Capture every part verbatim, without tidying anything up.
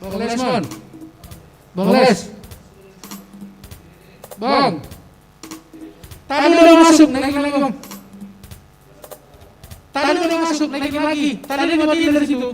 Bang Les, Mon. Bang Les. Bang. Tadi udah masuk, naikin lagi, Bang. Tadi udah masuk, naikin lagi. Tadi dimatiin dari situ.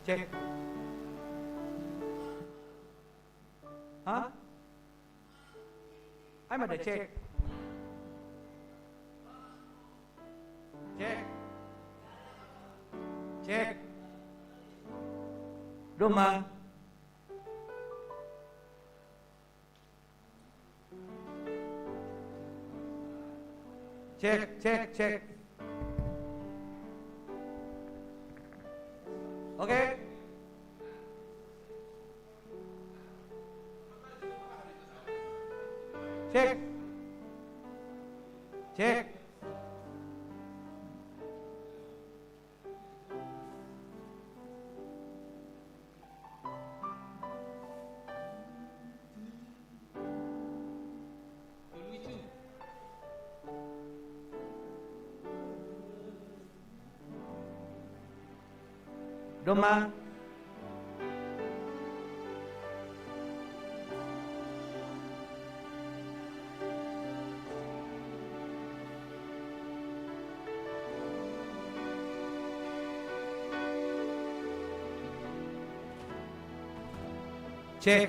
Cek. Hah? Ai mah da cek. Cek. Cek. Domang. Cek, cek, cek. Oke. Cek. Cek. Domang. Cek.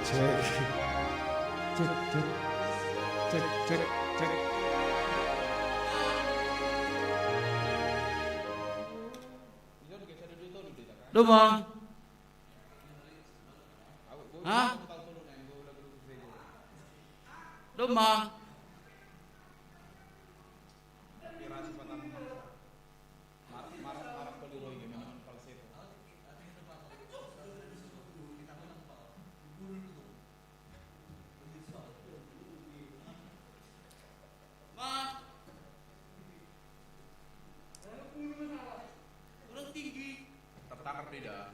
Cek. Cek, cek. Cek, cek, cek. Duma. Hah? Duma. Ma. Kurang tinggi. Tertangkap tidak?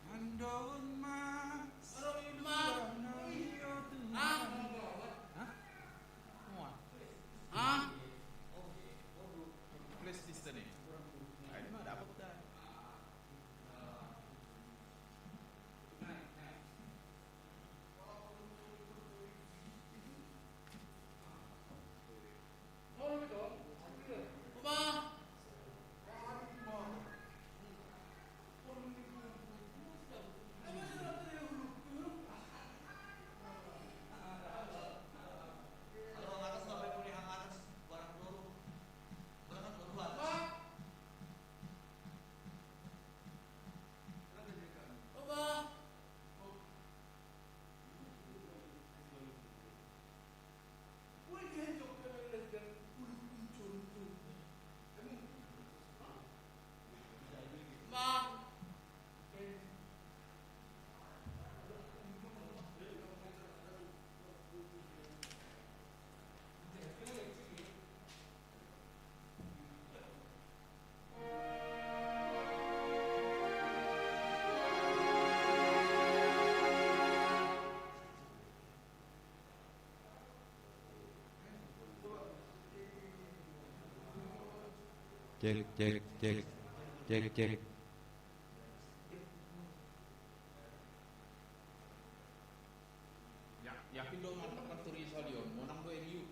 Andon mas. Hah? Hah? Flash system ni. Ah, ini mah dapat dah. Cek, cek, cek. Cek, cek. Ya, yakin dong mantap kan Turi Stadion, mau nang dua M U.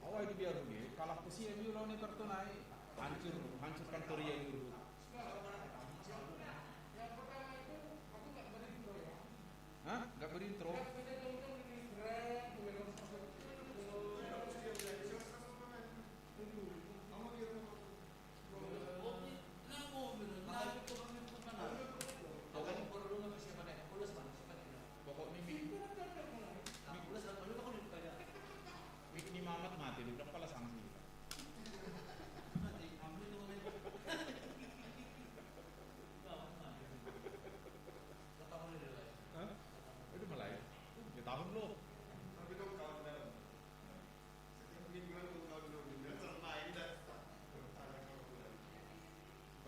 Awai dibiar rugi, kalah ku si M U lawan Everton ai. Hancur, hancur kantor yang dulu. Hah? Nggak berintro? Pokoknya mi, mi, mi Mamat mati, udah pala sanksi. Hah? Itu mulai. Ya, tahun lo.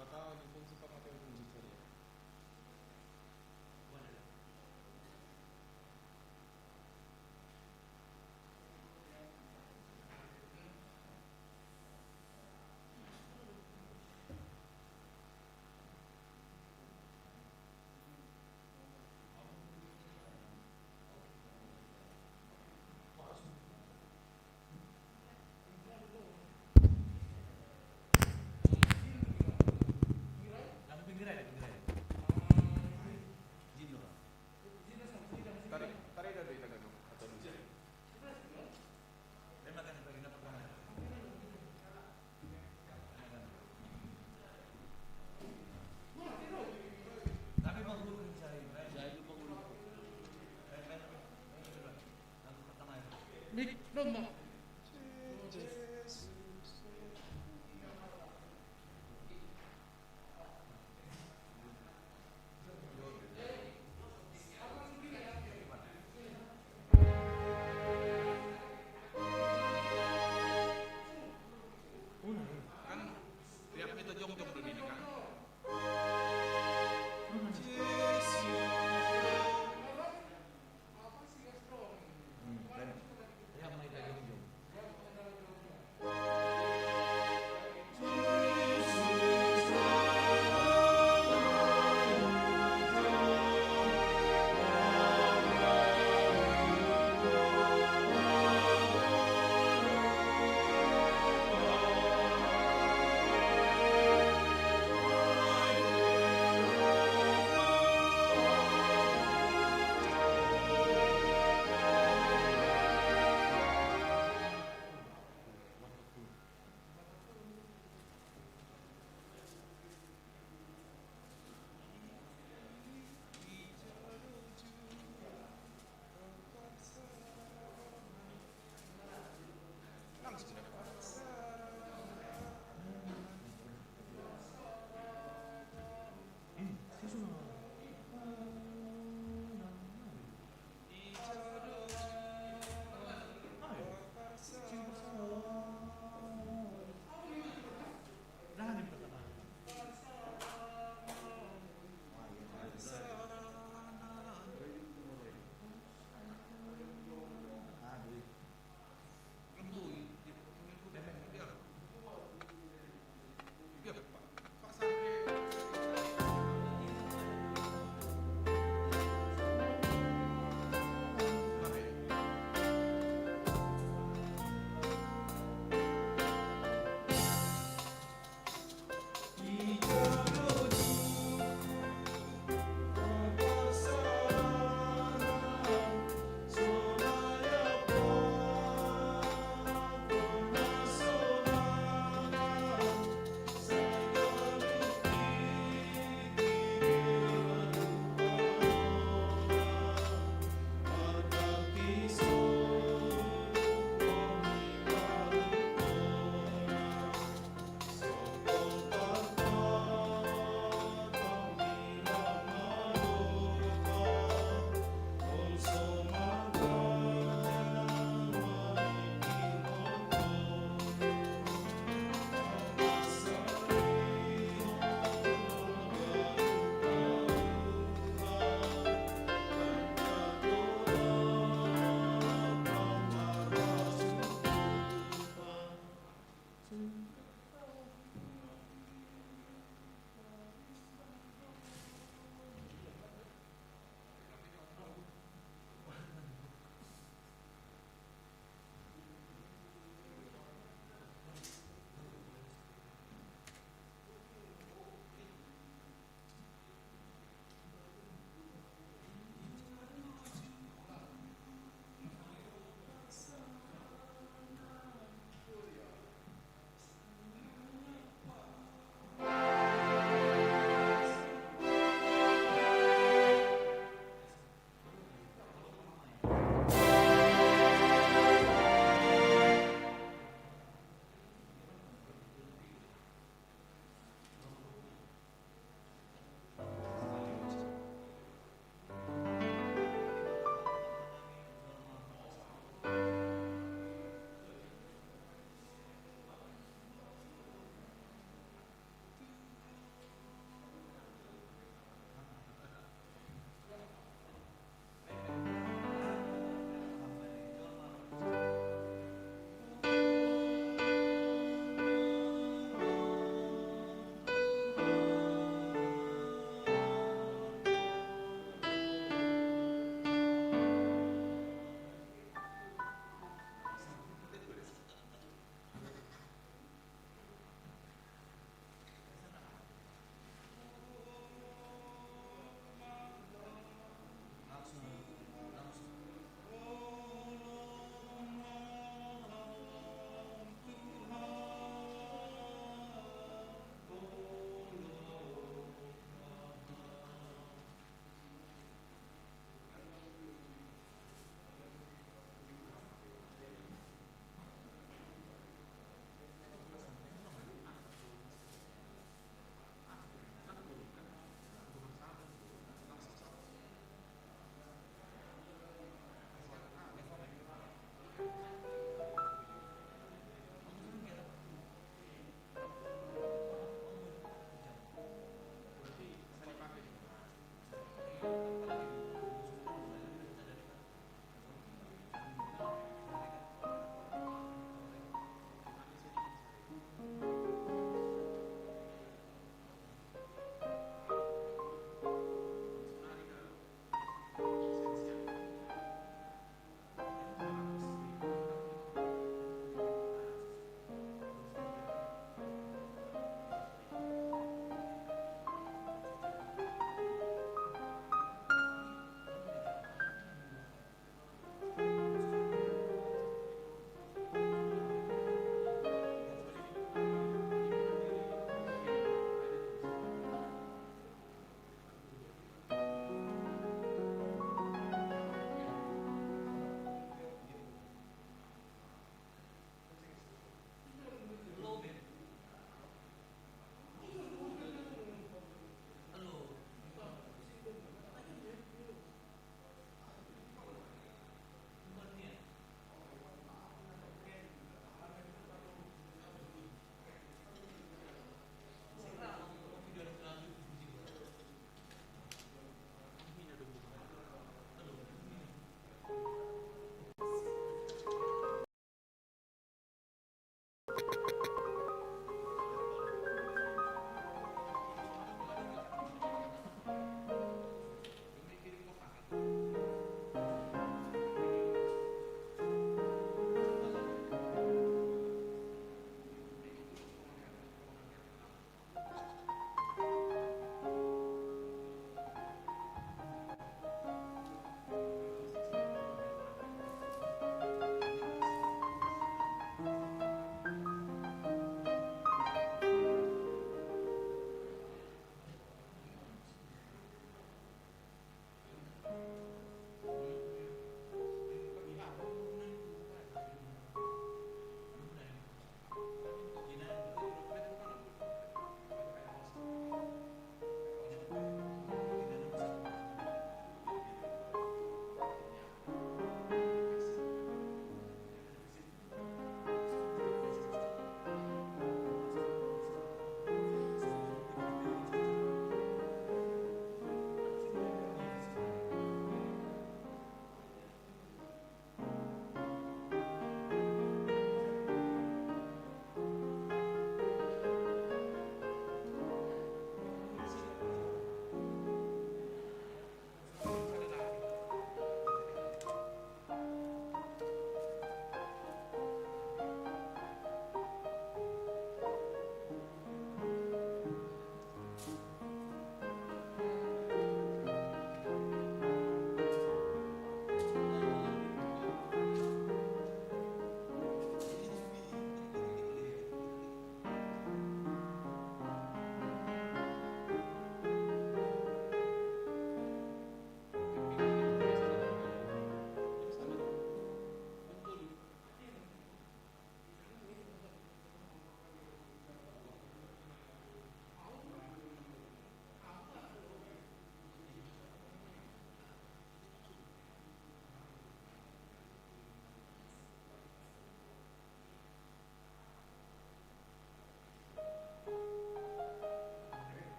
Kata ini pun sempat mati, pun dicari. Tarik, tarik dari tengah dulu. Atau dulu. Mik, dong, Mak. Kan tiap kita jongjong dulu ini, Kak. Hmm, kan tiap kita jongjong.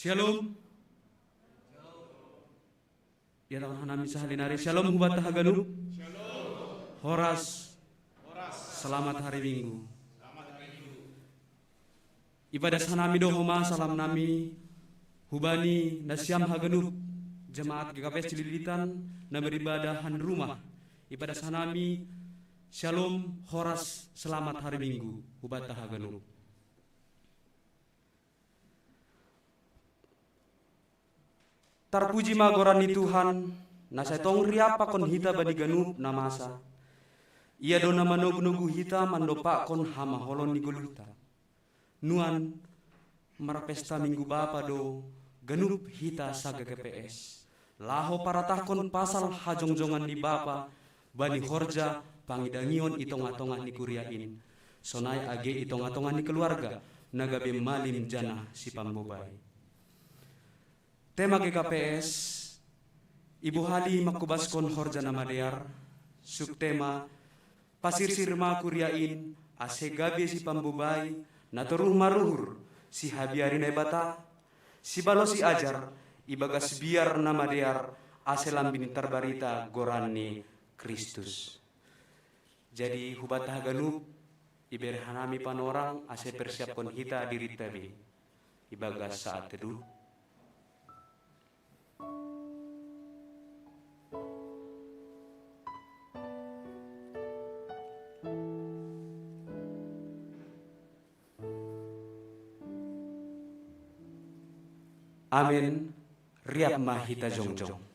Shalom. Idatahon hanami sahali nari. Shalom hubata haganup. Horas. Selamat hari Minggu. Ibadas hanami do homa salam nami hubani nasiam haganup jemaat G K P S Cililitan na beribadah han rumah. Ibadas hanami shalom, horas, selamat hari Minggu hubata haganup. Tarpuji ma goran ni Tuhan, na sai tong riap pakon hita bani ganup na masa. Ia do na manogu-nogu hita mandompakkon hamaholon ni goluhta. Nuan, marpesta Minggu Bapa do ganup hita sa-G K P S, laho paratahkon pasal hajongjongan ni Bapa bani horja pangidangion i tongah-tongah ni kuria in, sonai age i tongah-tongah ni keluarga na gabe malim janah sipambobai. Tema G K P S, ibohali mangkobaskon horja na madear, subtema, pasirsir ma kuria in ase gabe sipambobai, na toruh maruhur, sihabiari Naibata, sibalosi ajar, ibagas biar na madear, ase lambin tarbarita goran ni Kristus. Jadi hubata haganup, ibere hanami panorang ase persiapkon hita dirinta be ibagas saat teduh. Amen. Riap ma hita jongjong.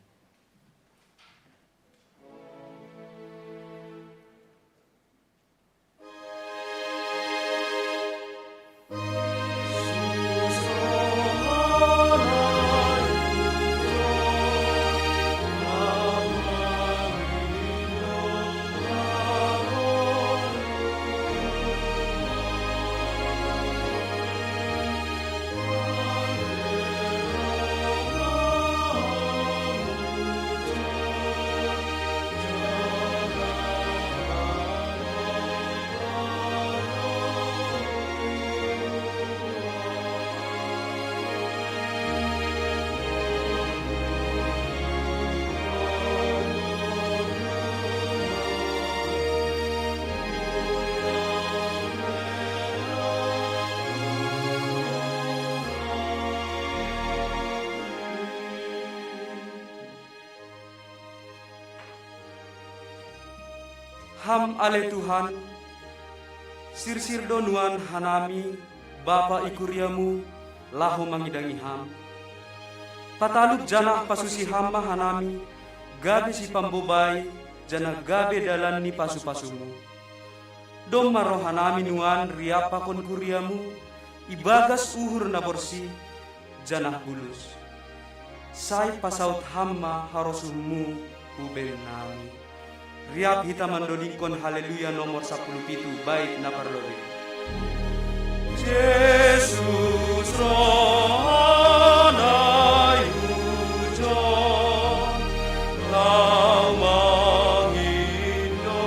Ham ale Tuhan, sirsir do nuan hanami, Bapa i kuriamu, laho mangidangi Ham. Patalup janah pasusi Ham ma hanami, gabe sipambobai, janah gabe dalan ni pasu-pasumu. Domma roh hanami nuan riap pakon kuriamu, ibagas uhur na borsih, janah bulus. Sai pasaut Ham ma harosuhmu hu bennami. Riap hita mandodingkon Haleluya nomor sapuluh pitu bait na parlobei. Jesus roh na i hujon, lau mangindo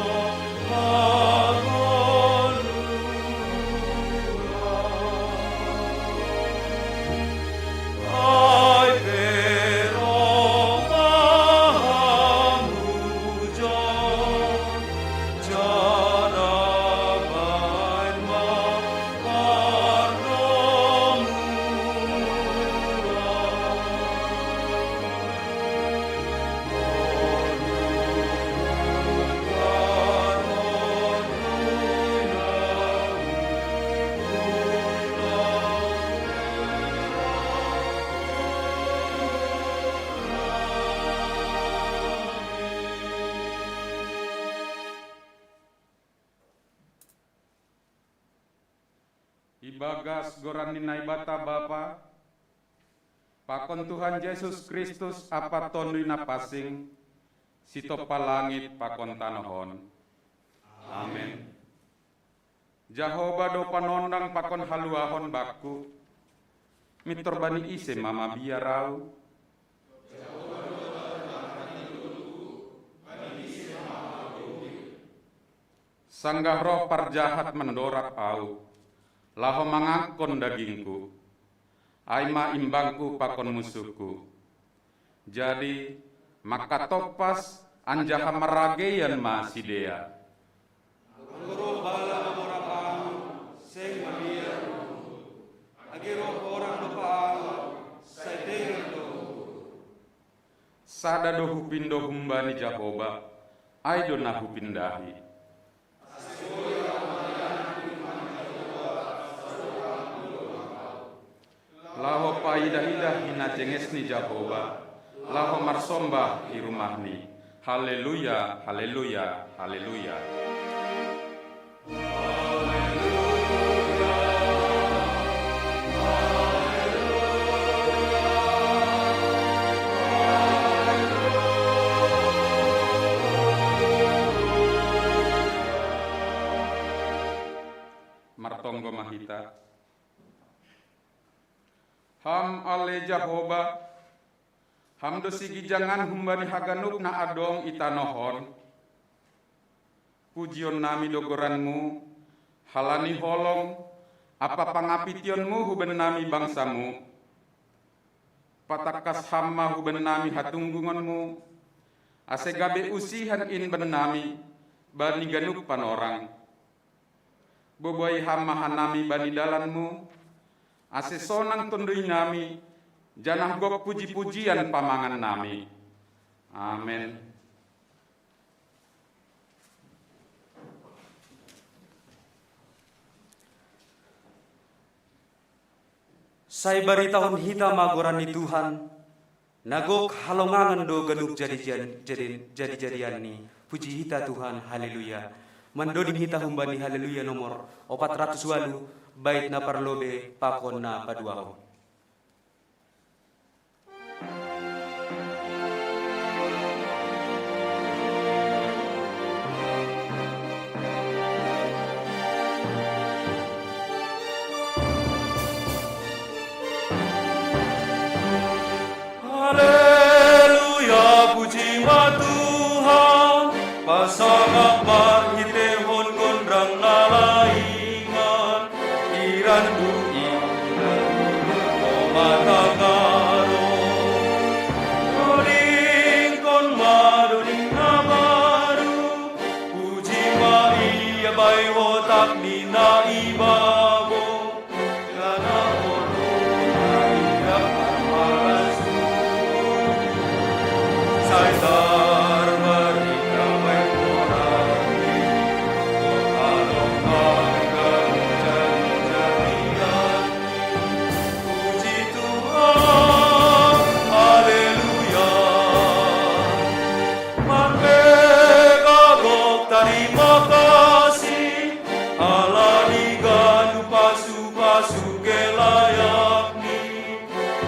Ibagas goran ni Naibata Bapa, pakon Tuhan Jesus Kristus ampa Tonduy Napansing, sitompa langit pakon tanoh on. Amen. Jahowa do panondang pakon haluahon bakku, mintor bani ise ma mabiar ahu? Sanggah roh parjahat mandorab ahu, laho mangangkon dagingku. ai ma imbangku pakon musuhku. Jadi, mangkatompas anjaha marrageian ma sidea. Anggo roh bala mamora ahu, seng mabiar. Age roh horang dompak ahu, sai tegar do. Sada do hupindo humbani Jahowa, ai do na hupindahi. Laho paidah-idah hinajenges ni Jahowa, laho marsombah i rumahni. Haleluya, haleluya, haleluya. Martonggo ma hita. Ham ale Jahowa, Ham do sigijangan humbani haganup na adong i tanoh on. Pujionnami do goranMu, halani holong ampa pangapitionMu hubannami bangsaMu. Patangkas Ham ma hubannami hatunggungonMu, ase gabe usihan in bannami bani ganup panorang. Boboai Ham ma hanami bani dalanMu, ase sonang tonduinami, janah gok puji-pujian pamangannami. Amen. Sai baritahon hita ma goran ni Tuhan, na gok halongangan do ganup jadi-jadian-, jadi-, jadi-jadianni. Puji hita Tuhan, haleluya. Mandoding hita humbani haleluya nomor opat ratus walu, bait na parlobei pakon na paduahon. Haleluya, puji ma Tuhan, pasangap marhiteihon gondang na laingan, iran dui matangaro. Dodingkon ma doding na baru, puji ma Ia bai hotap ni na i babou. Marbegagok tarima kasih, ala ni ganup pasu-pasu kelayakni,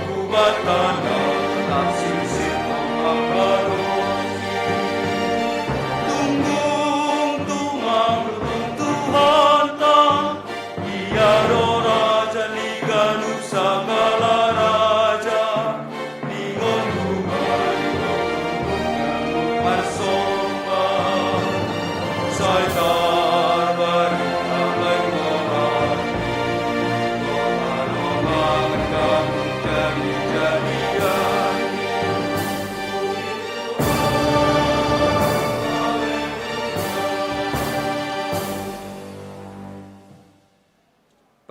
hubanta na tarsirsit mangkarosi. Tunggung tumang Tuhanta, Ia do Raja ni ganup sagala raja.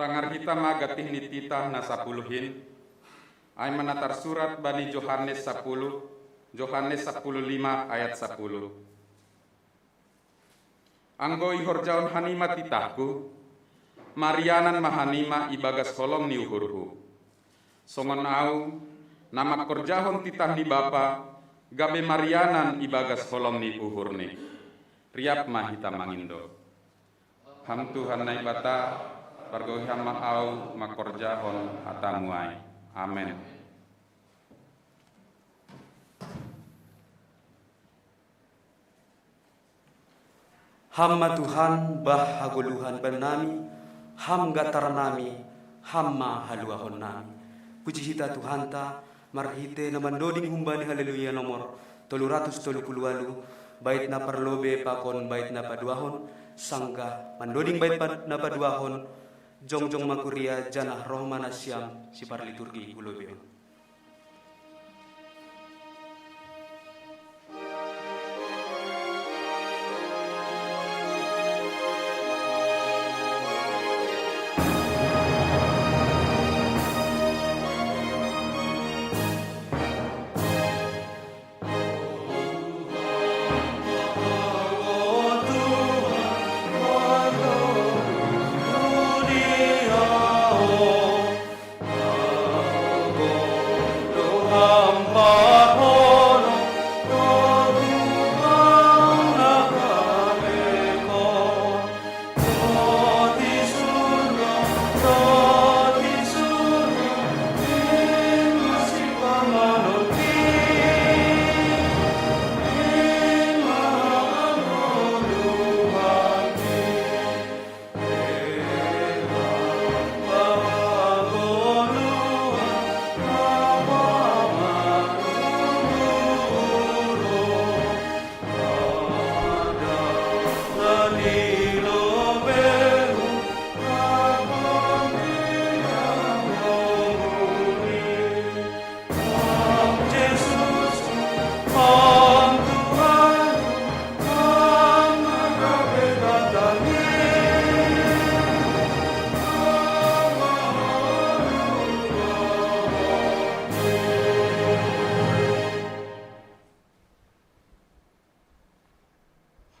Tangar hita ma gantih ni titah na sapuluh in, ai ma na tarsurat bani Johannes sapuluh, Johannes sapuluh lima ayat sapuluh. Anggo ihorjahon hanima titahku, marianan ma hanima ibagas holong ni uhurhu. Songon ahu, na mangkorjahon titah ni Bapa, gabe marianan ibagas holong ni uhurni. Riap ma hita mangindo. Ham Tuhan Naibata, pargogoi Ham ma ahu mangkorjahon hataMu ai. Amen. Ham ma Tuhan, bah hagoluhan bannami, Ham gantarnami, Ham ma haluahonnami. Puji hita Tuhanta, marhite na mandoding humbani Haleluya nomor tolu ratus tolu puluh walu, bait na parlobei pakon bait na paduahon, sanggah mandoding bait pa-, na paduahon, Jongjong ma kuria janah roh ma nasiam siparliturgi hu lobei on.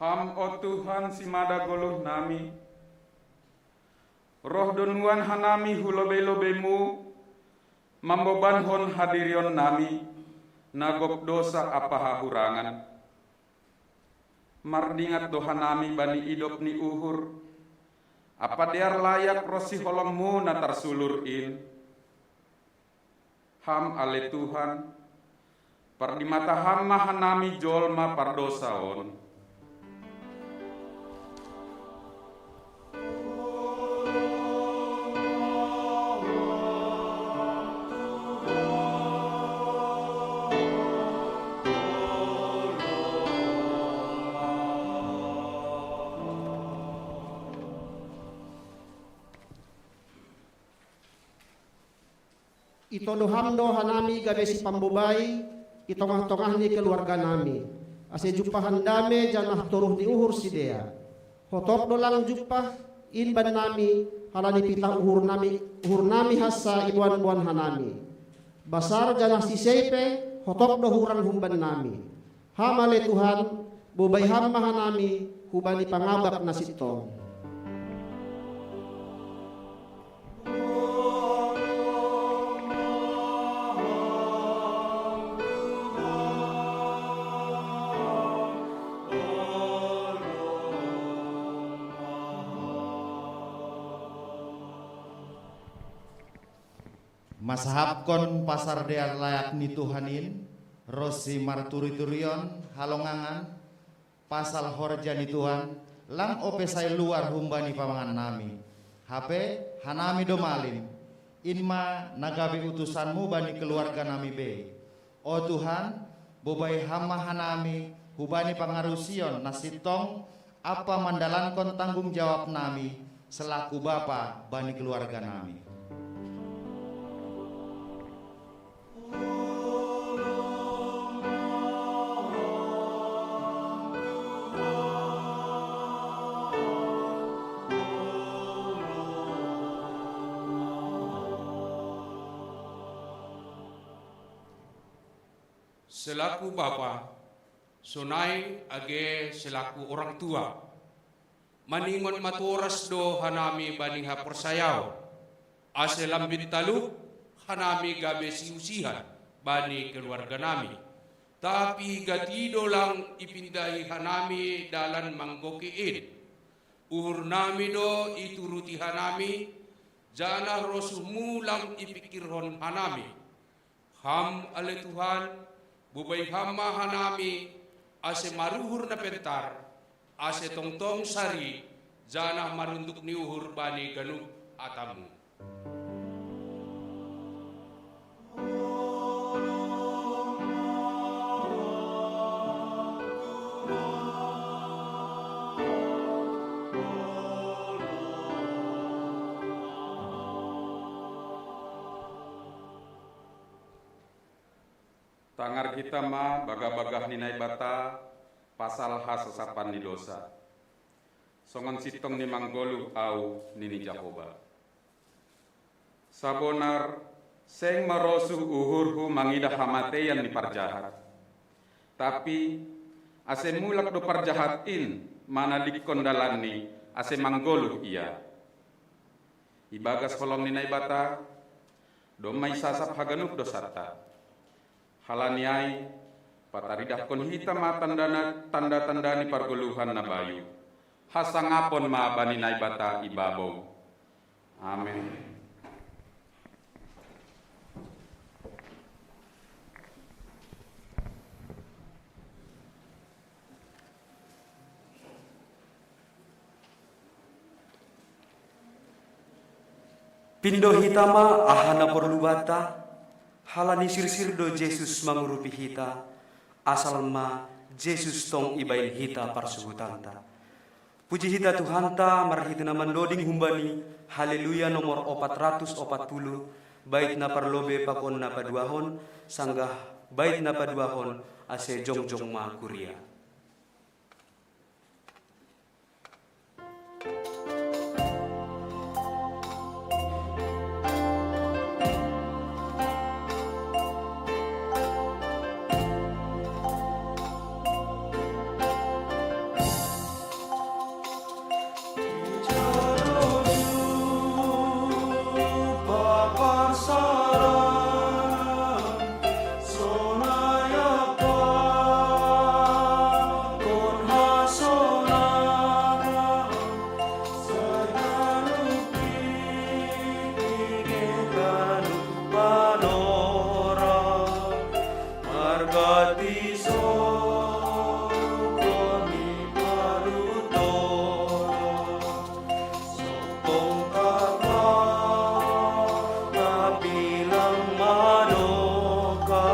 Ham, o Tuhan, simada goluh nami, roh do nuan hanami hu lobei-lobeimu, mambobankon hadirion nami, na gok dosa ampa hahurangan. Mardingat do hanami bani idop ni uhur, ampa dear layak ronsi holongmu na tarsulur in. Ham ale Tuhan, pardimata Ham ma hanami jolma pardosa on. Itodo Ham do hanami gabe sipambobai i tongah-tongah ni keluarga nami, ase jumpahan dame janah toruh ni uhur sidea. Hotop do lang jumpah in bannami, halani pitah uhur nami, uhur nami hansa iboan-boan hanami. Basar janah sisei pe, hotop do hurang humbannami. Ham ale Tuhan, bobai Ham ma hanami hubani pangabak na sintong. Masahapkon pasar dear layak ni Tuhan in, ronsi marturi-turion halongangan, pasal horja ni Tuhan, lang ope sai luar humbani pamangan nami. Hape, hanami do malim, in ma na gabe utusanmu bani keluarga nami bei. O Tuhan, bobai Ham ma hanami hubani pangarusion na sintong ampa mandalankon tanggung jawab nami selaku bapa bani keluarga nami. Selaku bapa, sonai age selaku orang tua, maningon matoras do hanami bani haporsayaon, ase lambin talup hanami gabe siusihan bani keluarga nami. Tapi gati do lang ipindahi hanami dalan manggoki in. Uhur nami do ituruti hanami, janah rosuhmu lang ipingkirhon hanami. Ham ale Tuhan, bobai Ham ma hanami, ase maruhur na pentar, ase tongtong sari, janah marunduk ni uhur bani ganup hatamu. Tangar hita ma bagah-bagah ni Naibata pasal hasasapan ni dosa. Songon sintong ni manggoluh ahu, nini Jahowa. Sabonar, seng marosuh uhurhu mangidah hamateian ni parjahat. Tapi, ase mulak do parjahat in manadingkon dalanni, ase manggoluh ia. Ibagas holong ni Naibata, domma isasap haganup dosanta. Halani ai, pataridahkon hita ma tanda-tanda ni pargoluhan na bayu. Hasangapon ma bani Naibata ibabou. Amen. Pindo hita ma aha na porlu banta, halani sirsir do Jesus mangurupi hita, asal ma Jesus tong ibaen hita parsuhutanta. Puji hita Tuhanta marhite na mandoding humbani Haleluya nomor opat ratus opat puluh, bait na parlobei pakon na paduahon, sanggah bait na paduahon, ase jongjong ma kuria. Margati sokoni paluto. Sopong kata tapilang madoka,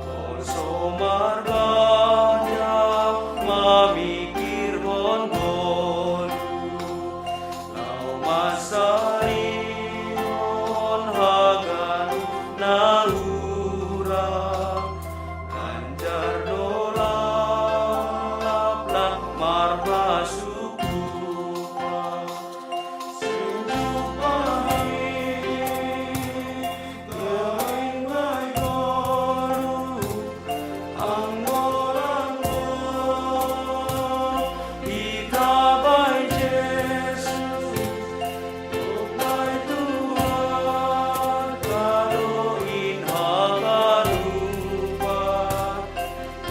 korso marganja mamikirhon golu, laho mansarihon haganup na hurang, ganjar do lalap lan marhasuhupan.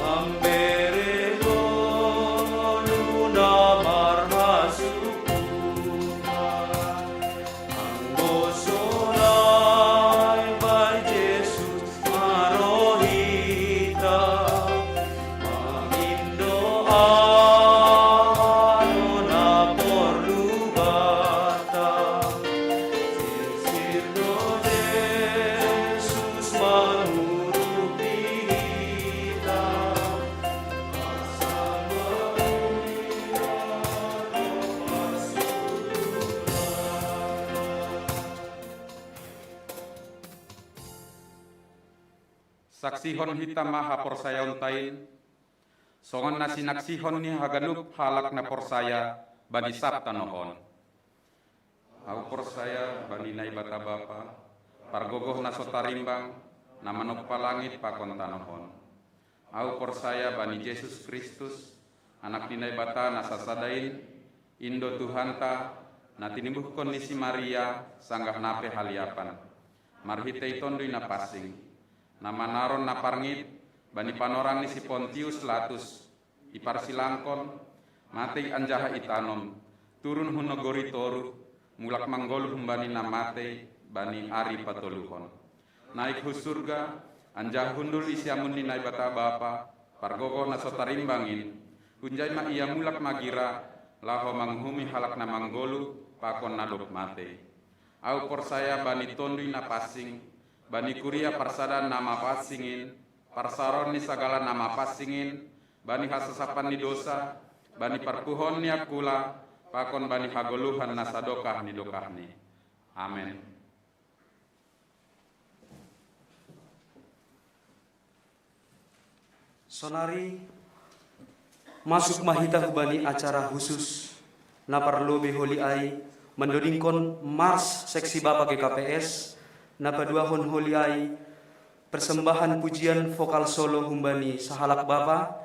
Pambere golu na marhasuhupan, anggo sonai bai Jesus ma rohanta, mangindo aha do na porlu banta. Sirsir do Jesus mangurupi hita. Saksihon hita ma haporsayaonta in, songon na sinaksihon ni haganup halak na porsaya bani sab tanoh on. Ahu porsaya bani Naibata Bapa, pargogoh na so tarimbang, na manompa langit pakon tanoh on. Ahu porsaya bani Jesus Kristus, Anak ni Naibata na sasada in, in do Tuhanta, na tinimbuhkon ni si Maria, sanggah na pe haliapan, marhitei Tonduy Napansing, na manaron na parngit bani panorang ni si Pontius Latus, iparsilangkon, matei anjaha itanom, turun hu nagori toruh, mulak manggoluh humbani na matei bani ari patoluhon. Naik hu surga, anjaha hundul i siamun ni Naibata Bapa, pargogoh na so tarimbang in, hunjai ma ia mulak magira, laho manguhumi halak na manggoluh pakon na dob matei. Ahu porsaya bani Tonduy Napansing, bani kuria parsada na mapansing in, parsaroon ni sagala na mapansing in, bani hasasapan ni dosa, bani parpuhoon ni angkula, pakon bani hagoluhan na sadokah ni dokahni. Amen. Sonari masuk ma hita hubani acara khusus na parlobei holi ai, mandodingkon mars seksi bapa G K P S, na paduahon holi ai persembahan pujian vokal solo humbani sahalak bapa,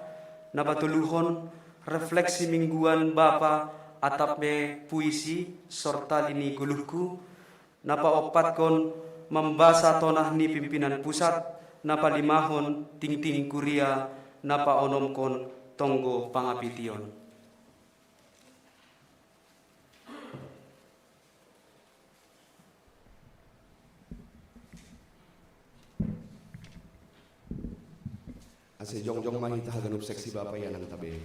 na patoluhon refleksi mingguan bapa atap pe puisi sortali ni goluhku, na paompatkon mambasa tonah ni pimpinan pusat, na palimahon tingting kuria, na paonomkon tonggo pangapition. Ase jongjong ma hita haganup seksi bapa ia nang tabe.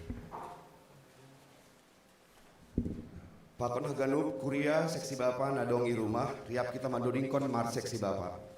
Pakon haganup kuria seksi bapa na dong i rumah, riap hita mandodingkon mars seksi bapa.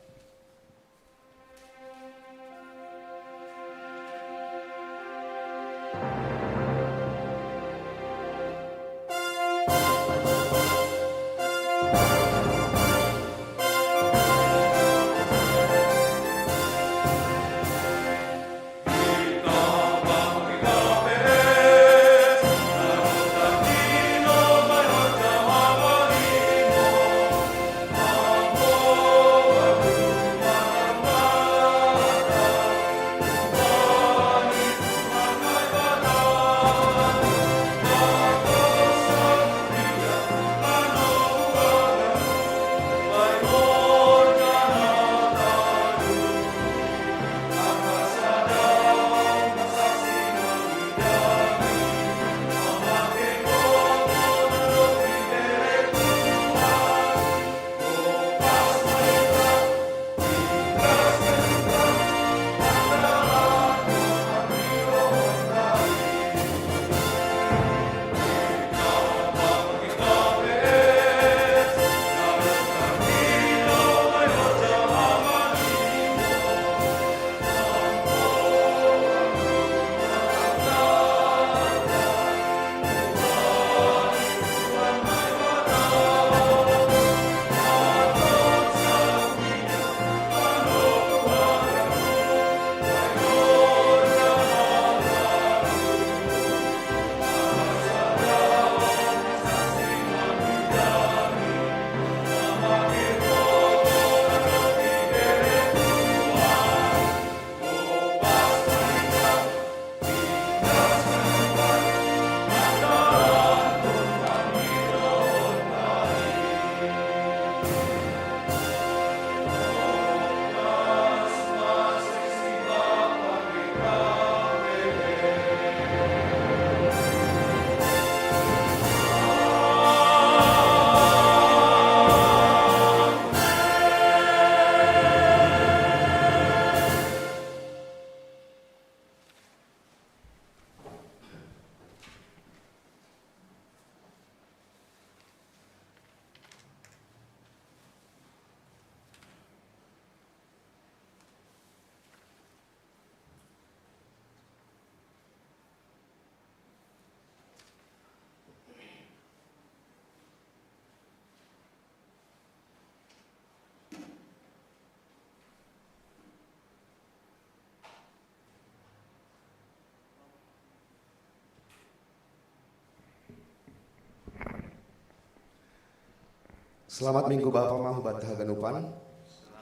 Selamat Minggu Bapa ma hubatta haganupan.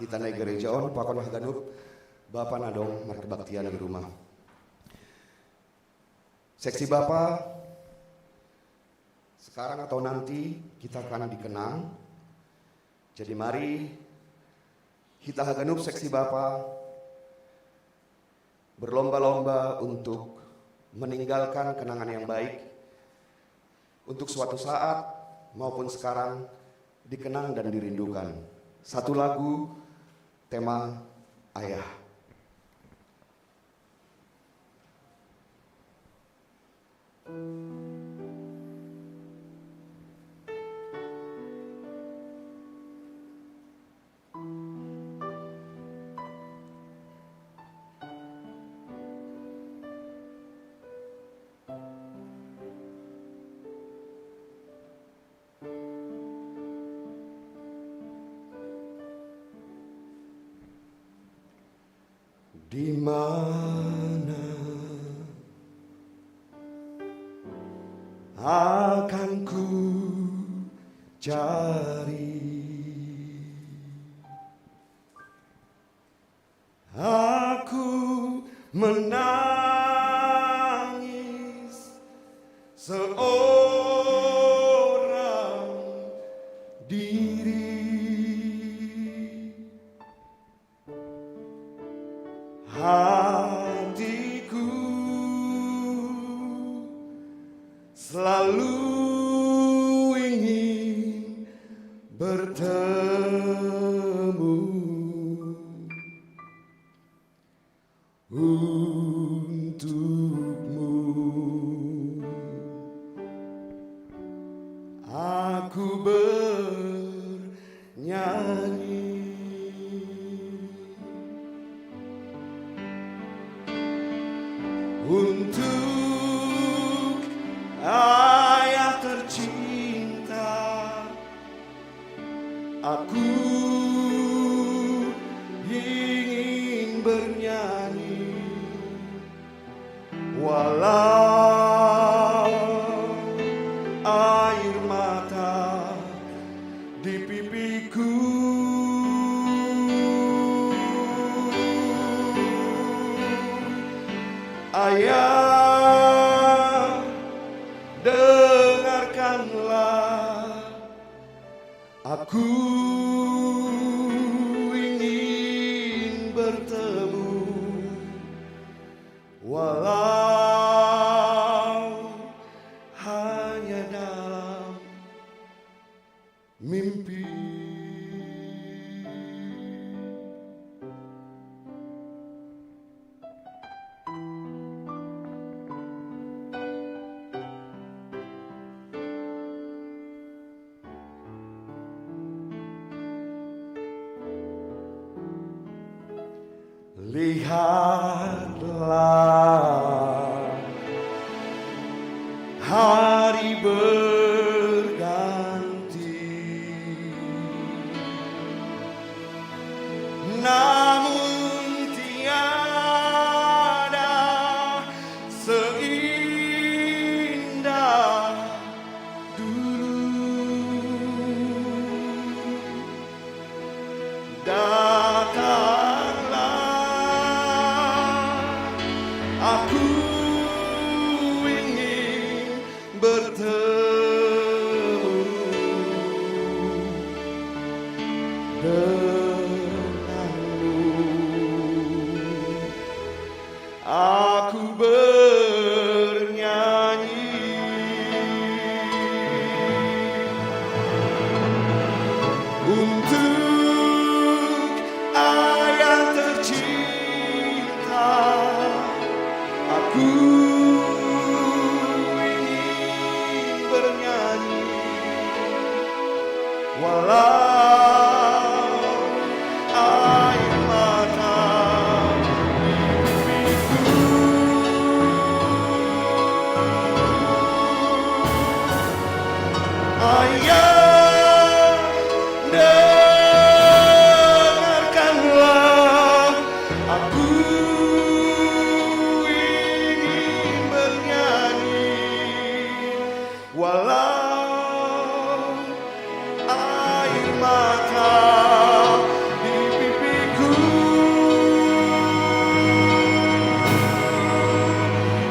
Hita na i gareja on pakon haganup bapa na dong markebaktian i rumah. Seksi bapa, sekarang atau nanti kita akan dikenang. Jadi mari hita haganup seksi bapa berlomba-lomba untuk meninggalkan kenangan yang baik, untuk suatu saat maupun sekarang dikenang dan dirindukan. Satu lagu, tema Ayah. Di mana hari. Aku menangis seorang diri. Hatiku selalu ingin bertemu untukmu. Aku bernyanyi untuk ayah tercinta. Aku ingin bernyanyi walau air mata di pipiku. Ayah, dengarkanlah, aku ingin bertemu walau hanya dalam mimpi. Lihatlah, hari berganti, namun tiada seindah dulu. Datanglah, aku ingin bertemu denganmu. Aku bernyanyi untuk ayah tercinta. Aku ingin bernyanyi walau air mata di pipiku. Ayah, dengarkanlah, aku ingin bernyanyi walau air mata di pipiku.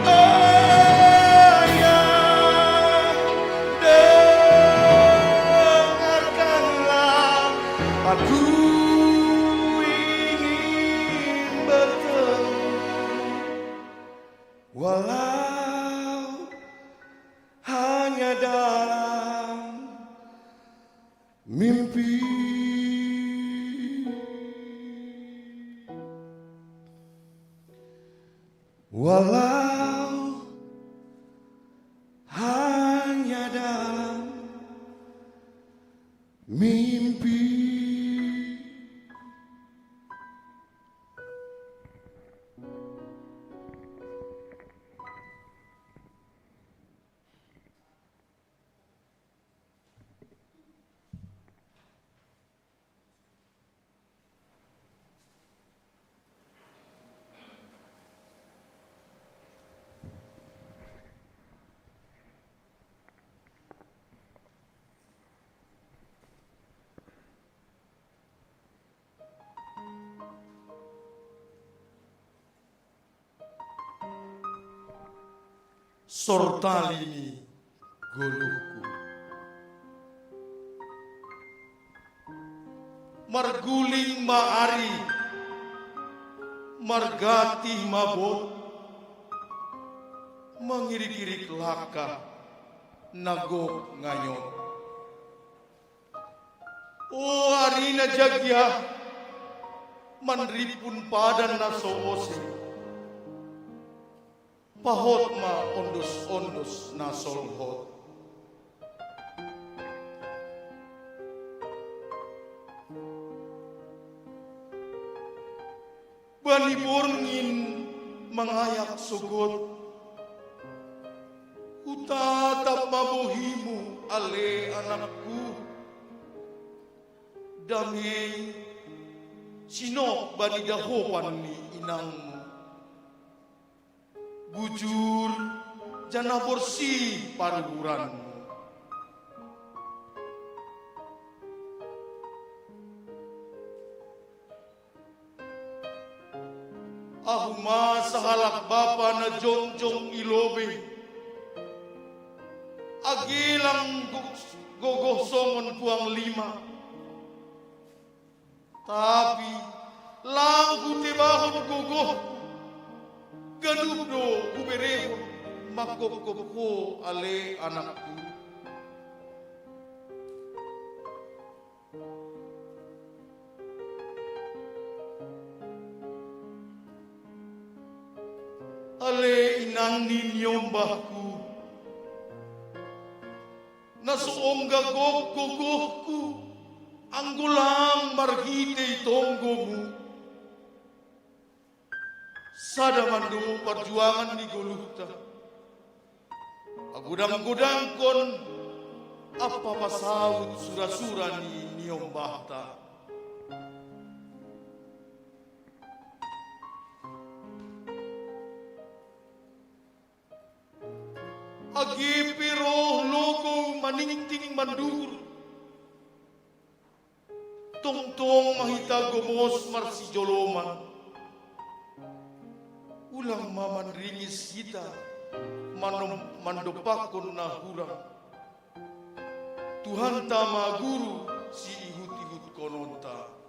Ayah, dengarkanlah, aku ingin bertemu walau hanya dalam mimpi. Walau hanya dalam mimpi. sortali ni goluhku. Marguling ma ari, margatih ma bot, mangirik-irik laka na gok nganyot. O ari na jagia, manripun padan na so ose, pahot ma ondos-ondos na solhot. Bani borngin mangayak sogot, hutatap ma bohimu, ale anakku. Damei sinok bani dahopan ni inangmu. Bujur janah borsih paruhuranmu. Ahu ma sahalak bapa na jongjong i lobei, age lang go-, gogoh songon puang lima. Tapi lang hutebahon gogohku, ganup do huberehon manghophop ho, ale anakku. Ale inang ni niombahku, na so ongga gok gogohku, anggo lang marhitei tonggomu. Sada ma do parjuangan ni goluhta, pagodang-godangkon ampa pasaut sura-sura ni niombahta. Age pe roh logou maningting manduhur, tongtong ma hita gomos marsijoloman. Ulang ma manringis hita manom-, mandompakkon na hurang. Tuhanta ma guru siihut-ihutkononta.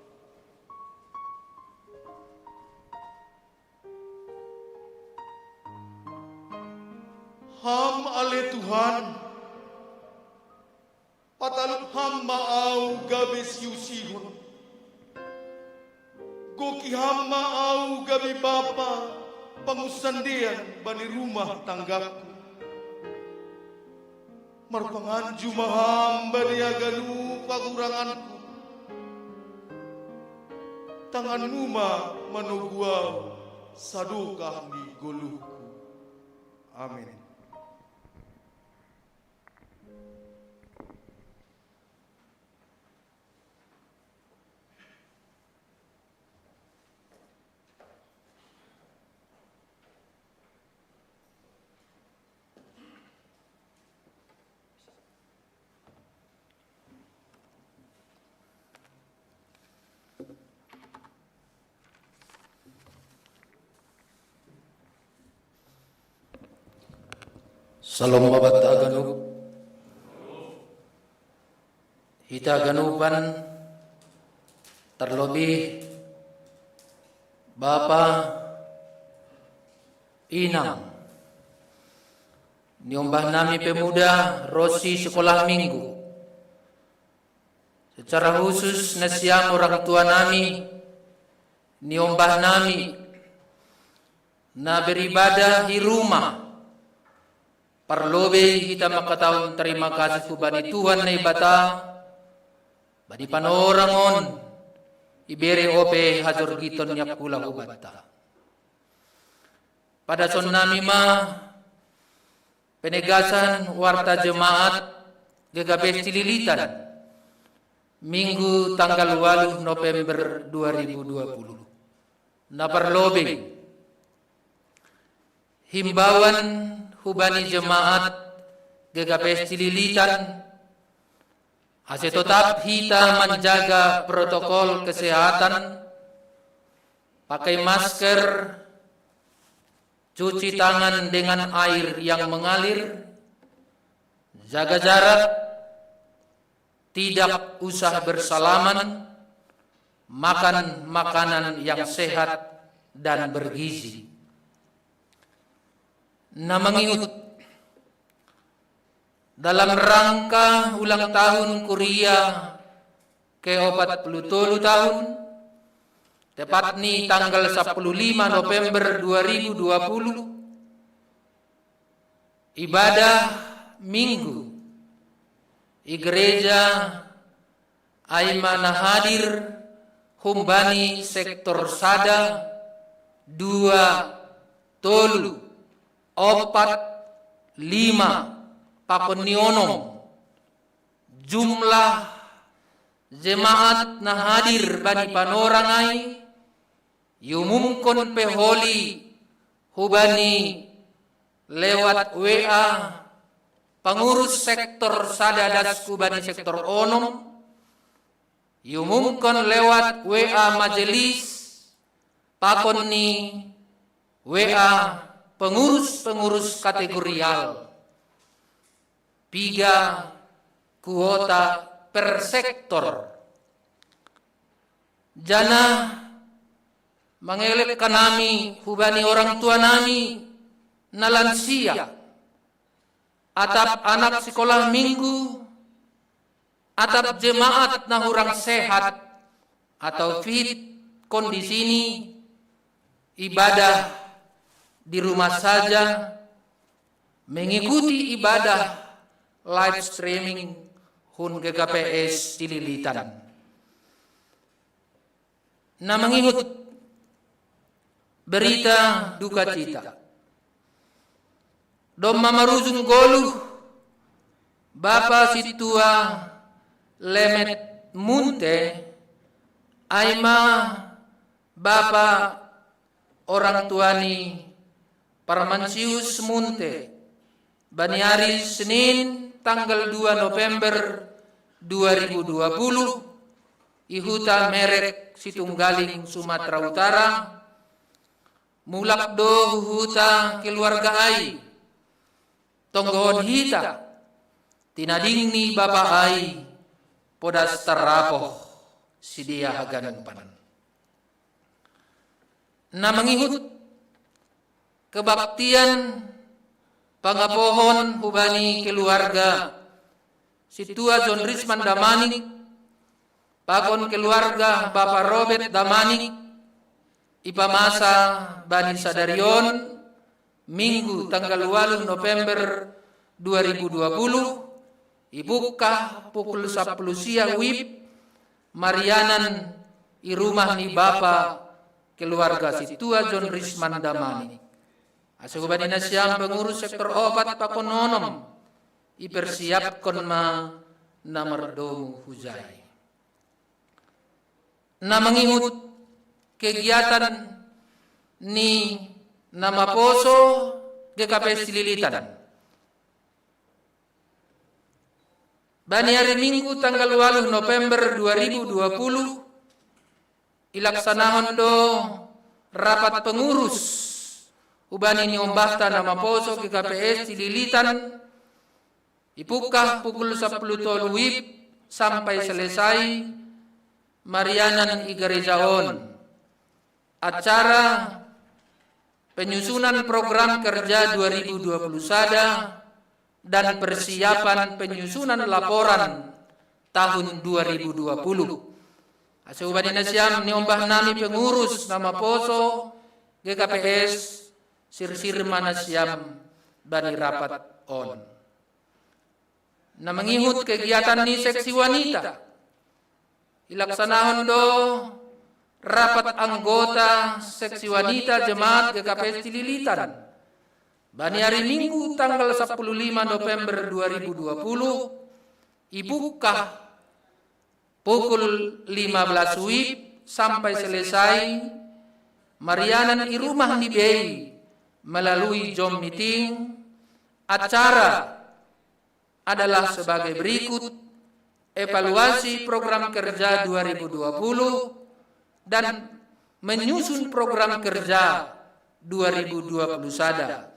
Ham ale Tuhan, patalup Ham ma ahu gabe siusihon. Goki Ham ma ahu gabe bapa pangunsandean bani rumah tanggaku. Marpanganju ma Ham bani haganup hahuranganku. Tanganmu ma manogu ahu sadokah ni goluhku. Amin. Salom ma banta haganup. Hita haganupan, tarlobih bapa, inang, niombahnami pemuda ronsi sekolah minggu. Secara khusus nasiam orang tuanami, niombahnami na beribadah di rumah. Parlobei hita mangkatahon tarima kasih hubani Tuhan Naibata, bani panorang on, ibere ope hajorgiton ni angkula hubanta. Padasonnami ma penegasan warta jemaat G K P S Cililitan, Minggu tanggal waluh November dua ribu dua puluh. Na parlobei, himbauan hubani jemaat G K P S Cililitan, ase totap hita manjaga protokol kesehatan, pakai masker, cuci tangan dengan air yang mengalir, jaga jarak, tidak usah bersalaman, makan makanan yang sehat dan bergizi. Na mangihut, dalam rangka ulang tahun Kuria ke opat puluh tolu tahun, tepat ni tanggal sapuluh lima November dua ribu dua puluh, ibadah Minggu i gereja ai ma na hadir humbani sektor sada, dua, tolu, opat, lima, pakon ni onom. Jumlah jemaat na hadir bani panorang ai, iumumkon pe holi hubani lewat W A pengurus sektor sada dasku bani sektor onom, iumumkon lewat W A majelis, pakon ni W A pengurus-pengurus kategorial, piga kuota per sektor. Janah mangelek hanami hubani orang tua nami na lansia, atap anak sikolah minggu, atap jemaat na hurang sehat atau fit kondisi ni, ibadah di rumah saja, mengikuti ibadah live streaming hun G K P S Cililitan. Na mangihut, berita duka cita. Domma marujung goluh Bapa Sintua Lemet Munte, ai ma bapa orang tua ni Parmansius Munte, bani ari Senin tanggal dua November dua ribu dua puluh, i huta Merek Situnggaling, Sumatera Utara, mulak do hu huta keluarga ai. Tonggohon hita, tinading ni bapa ai podas tarrapoh sidea haganupan. Na mangihut, kebaktian pangapohon hubani keluarga Sintua John Risman Damanik pakon keluarga Bapa Robert Damanik, ipamasa bani sadari on, Minggu tanggal waluh November dua ribu dua puluh, ipungkah pukul sapuluh sia wib, marianan i rumah ni bapa keluarga Sintua John Risman Damanik. Asa hubani nasiam pengurus sektor opat pakon onom, ipersiapkon ma na mardomu hujai. Na mangihut, kegiatan ni na maposo G K P S Cililitan. Bani ari Minggu tanggal waluh November dua ribu dua puluh, ilaksanahon do rapat pengurus hubani niombahta na maposo G K P S Cililitan, ipungkah pukul sapuluh tolu wib sampai selesai marianan i gareja on. Acara penyusunan program kerja dua ribu dua puluh sada dan persiapan penyusunan laporan tahun dua ribu dua puluh. Asa hubani nasiam niombah nami pengurus na maposo G K P S, sirsir ma nasiam bani rapat on. Na mangihut, kegiatan ni seksi wanita. Ilaksanahon do rapat anggota seksi wanita jemaat G K P S Cililitan. Bani ari Minggu tanggal sapuluh lima November dua ribu dua puluh, ipungkah pukul lima belas wib sampai selesai marianan i rumah ni bei melalui Zoom meeting. Acara adalah sebagai berikut: evaluasi program kerja dua ribu dua puluh dan menyusun program kerja dua ribu dua puluh sada.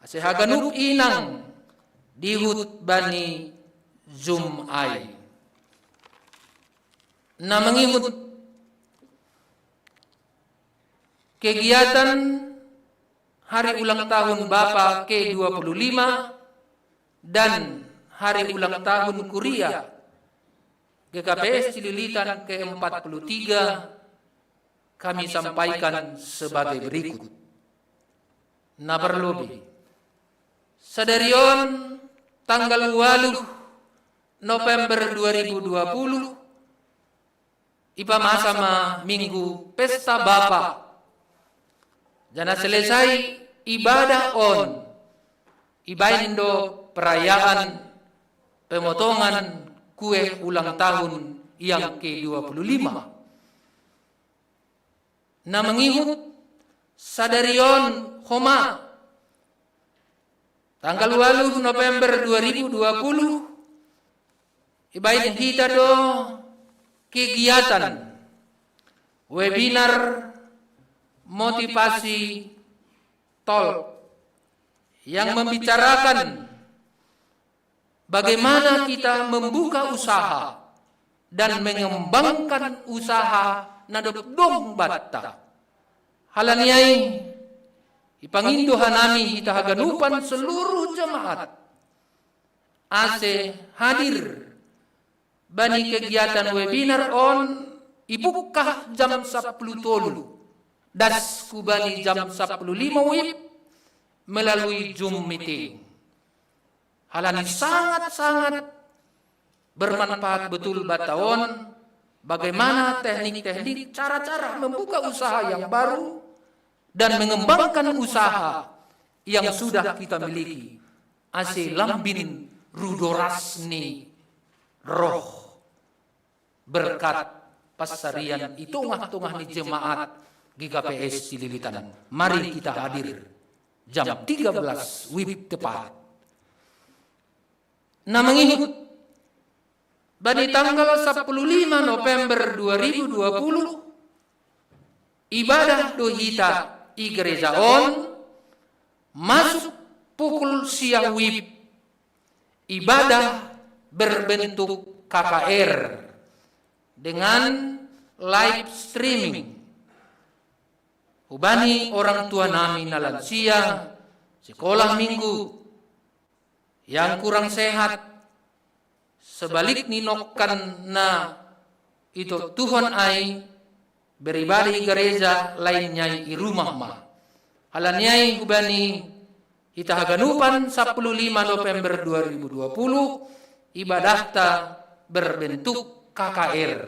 Ase haganup inang dihut bani Jum'ai. Na mangihut kegiatan hari ulang tahun Bapa ke dua puluh lima dan hari ulang tahun Kuria G K P S Cililitan ke empat puluh tiga kami sampaikan sebagai berikut. Na parlobi. Sadarion tanggal waluh November dua ribu dua puluh, ipamasa ma minggu pesta bapa. Jana selesai ibadah on, ibaen do perayaan pemotongan kue ulang tahun yang ke dua puluh lima. Na mangihut sadarion homa tanggal waluh November dua ribu dua puluh, ibaen hita do kegiatan webinar motivasi talk yang membicarakan bagaimana kita membuka usaha dan mengembangkan usaha na dob dong banta. Halani ai ipangindo hanami hita haganupan seluruh jemaat ase hadir bani kegiatan webinar on, ibuka jam sapuluh tolu das hubani jam sapuluh lima wib melalui Zoom meeting. Halani sangat-sangat bermanfaat betul banta on, bagaimana teknik-teknik, cara-cara membuka usaha yang baru dan mengembangkan usaha yang sudah kita miliki. Ase lambin ru doras ni roh berkat pansarian i tongah-tongah ni jemaat G K P S Cililitan. Mari kita hadir jam tiga belas wib tepat. Na mangihut bani tanggal sapuluh lima November dua ribu dua puluh, ibadah do hita i gereja on masuk pukul sia wib, ibadah berbentuk K K R dengan live streaming. Hubani orang tua nami na lansia, sekolah minggu, yang kurang sehat, sebalikni nongkan na itotohon ai beribadah i gereja, lainnya i rumah ma. Halani ai hubani hita haganupan sapuluh lima November dua ribu dua puluh, ibadahta berbentuk K K R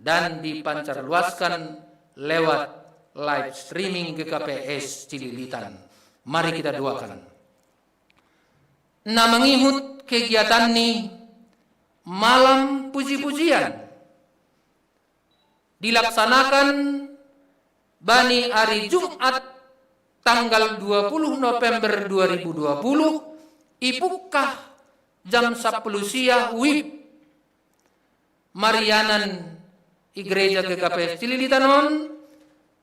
dan dipancarluaskan lewat live streaming G K P S Cililitan. Mari kita doakan. Na mangihut kegiatan ni malam puji-pujian dilaksanakan bani ari Jumat tanggal dua puluh November dua ribu dua puluh, ibuka jam sapuluh sia wib marianan i gereja G K P S Cililitan on,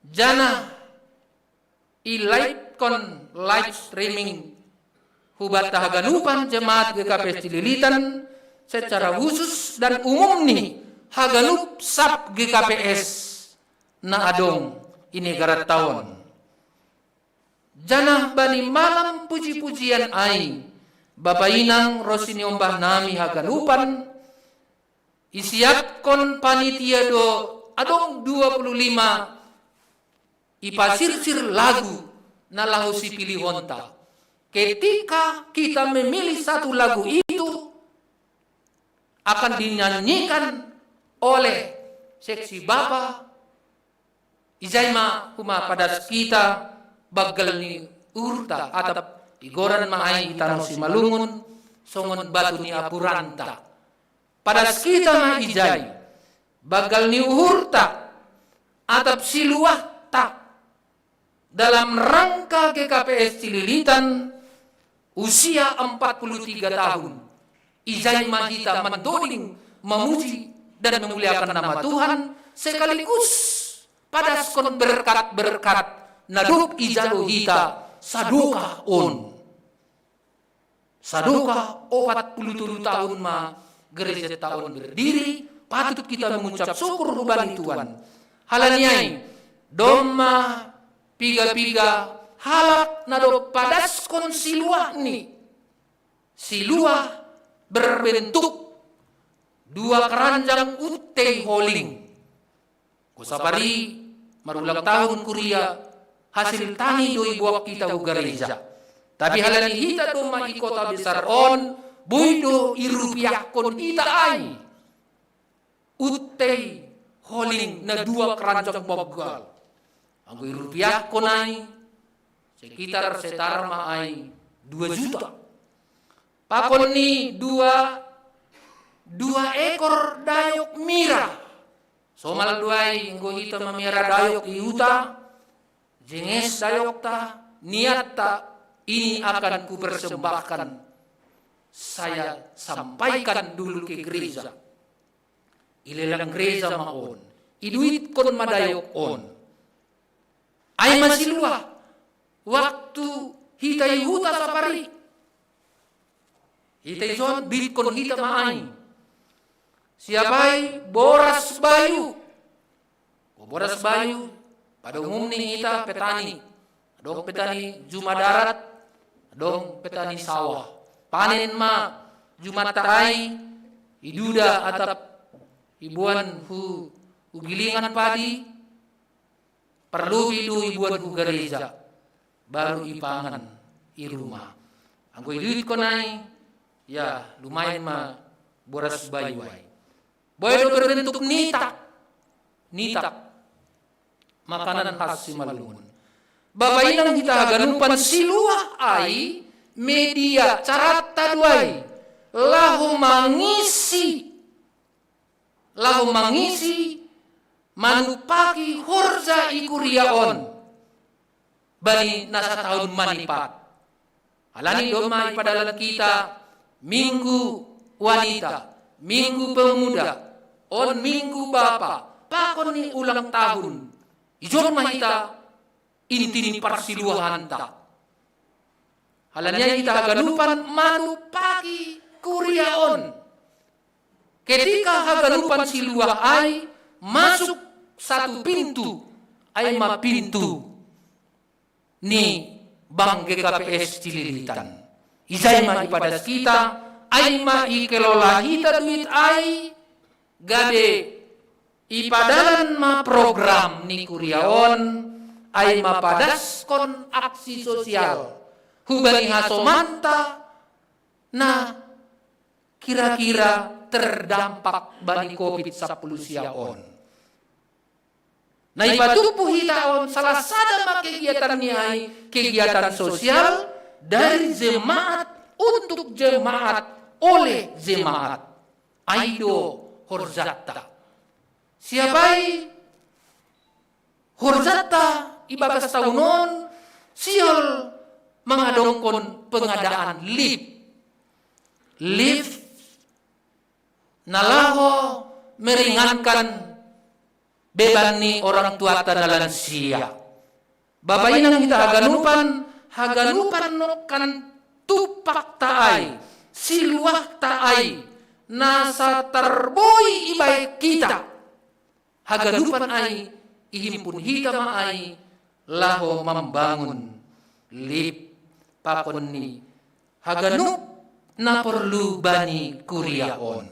janah i-live-kon, live streaming, hubanta haganupan jemaat G K P S Cililitan secara khusus dan umum ni haganup sab G K P S na adong i negaranta on. Janah bani malam puji-pujian ai, bapa inang ro siniombah nami haganupan, isiapkon panitia do adong dua puluh lima ipasirsir lagu na laho sipilihonta. Ketika kita memilih satu lagu itu, akan dinyanyikan oleh seksi bapa, ijai ma homa padas hita banggal ni uhurta, atap igoran ma ai i tano Simalungun songon batu ni apuranta. Padas hita ma ijai banggal ni uhurta, atap siluahta dalam rangka G K P S Cililitan usia empat puluh tiga tahun. Ijai ma hita mandoding, mamuji dan memuliakan nama Tuhan, sekaligus padaskon berkat-berkat Na dob ijalo hita sadokah on. Sadokah opat puluh tolu tahun ma gereja ta on berdiri, patut hita mengucap syukur hubani Tuhan. Halani ai, domma piga-piga halak na dob padaskon siluahni. Siluah berbentuk dua keranjang untei holing. Ku sapari marulang tahun kuria, hasil tani do iboan hita hu gareja. Tapi halani hita domma i kota besar on, boi do irupiahkon hita ai. Untei holing na dua keranjang banggal. Anggo irupiahkon ai, sekitar setar ma ai dua juta. Pakon ni dua, dua ekor dayok mira. Somal do ai anggo hita mamiara dayok i huta, jenges dayokta, niatta, "Ini akan kupersembahkan, saya sampaikan dulu ke gereja." Ilelang gereja ma on, iduitkon ma dayok on. Ai ma siluah, waktu hita i huta sapari. Hita i son, duitkon hita ma ai. Siap ai boras bayu. Boras bayu, pada umumni hita petani. Adong petani juma darat, adong petani sawah. Panen ma jumanta ai, iduda atap iboan hu, hu gilingan padi, parlobi do iboan hu gareja, baru ipangan i ruma. Anggo iduitkon ai, ya, lumayan ma boras bayu ai. Boi do berbentuk nitak. Nitak. Makanan khas Simalungun. Bapa inang hita haganupan, siluah ai media, caratta do ai laho mangisi, laho mangisi, manumpaki horja i kuria on bani na sataon manipat. Halani domma ipadalan hita Minggu Wanita, Minggu Pemuda, on Minggu Bapa, pakon ni ulang tahun. Ijon ma hita inti ni parsiluahanta. Halani ai hita haganupan manumpaki kuria on. Ketika haganupan siluah ai masuk satu pintu, ai ma pintu ni Bank G K P S Cililitan. Ijai ma ipadas hita, ai ma ikelola hita duit ai, gabe ipadalan ma program ni kuria on, ai ma padaskon aksi sosial hubani hasomanta na kira-kira terdampak bani covid sampulu sia on. Na ipatumpu hita on salah sada ma kegiatan ni ai, kegiatan sosial dari jemaat untuk jemaat oleh jemaat. Ai do horjanta. Siap ai horjanta ibagas taon on, sihol mangadongkon pengadaan lift. Lift na laho meringankan beban ni orang tuanta na lansia. Bapa inang hita haganupan, haganupan nongkan tumpakta ai, siluahta ai, nasa tarboi ibaen hita. Haganupan ai ihimpun hita ma ai laho mambangun lift, pakon ni haganup na porlu bani kuria on.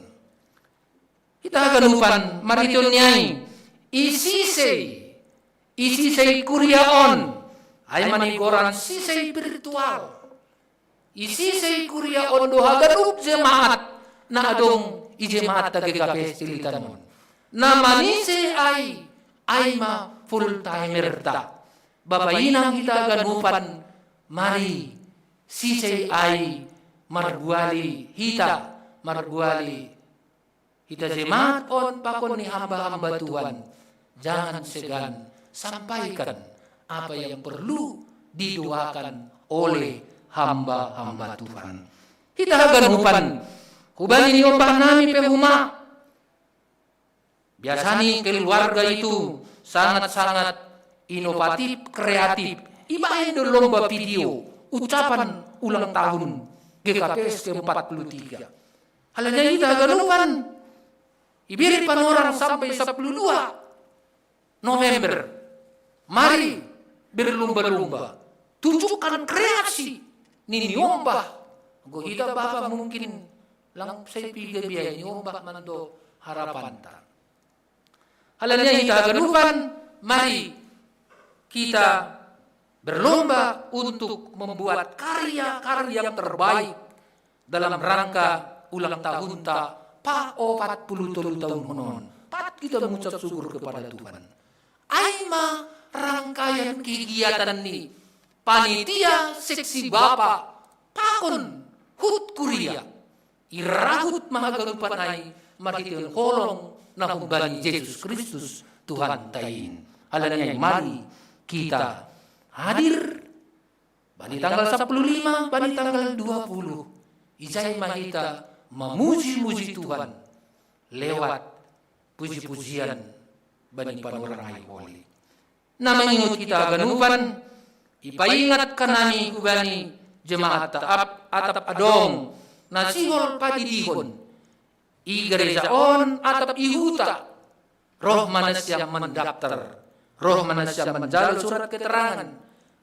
Hita haganupan marhitehon ni ai, i sisei, i sisei kuria on, ai ma nigoran sisei virtual. I sisei kuria on do haganup jemaat na adong i jemaatta G K P S Cililitan on. Na manise ai, ai ma full timerta. Bapa inang hita haganupan, mari sisei ai marbuali hita, marbuali hita jemaat on pakon ni hamba-hamba Tuhan. Jangan segan sampaikan apa yang perlu didoakan oleh hamba-hamba Tuhan. Hita haganupan, hubani ni ompahnami pe homa. Biasani keluarga itu sangat-sangat inovatif, kreatif. Ibaen do lomba video ucapan ulang tahun G K P S ke empat puluh tiga. Halani i hita haganupan, ibere panorang sampai sepuluh dua November. Mari berlomba-lomba. Tunjukkan kreasi ni niombah. Go hita bapa mungkin lang sai piga biaya niombah mando harapanta. Halani i hita haganupan, mari kita berlomba untuk membuat karya-karya yang terbaik dalam rangka ulang tahunta pa opat puluh tolu tahun honon. Pat kita mengucap syukur kepada Tuhan. Ai ma rangkaian kegiatan ni panitia seksi bapa pakon hut kuria. Irahut ma haganupan ai marhitehon holong na humbani Jesus Kristus Tuhanta in. Halani ai mari kita hadir bani tanggal sepuluh lima, bani tanggal dua puluh. Ijai ma hita mamuji-muji Tuhan lewat puji-pujian bani panorang ai holi. Na mangingot hita haganupan, ipaingat hanami hubani jemaat atap, atap adong na sihol padidihon i gereja on atap i huta. Roh ma nasiam mandaptar, roh ma nasiam manjalo surat keterangan,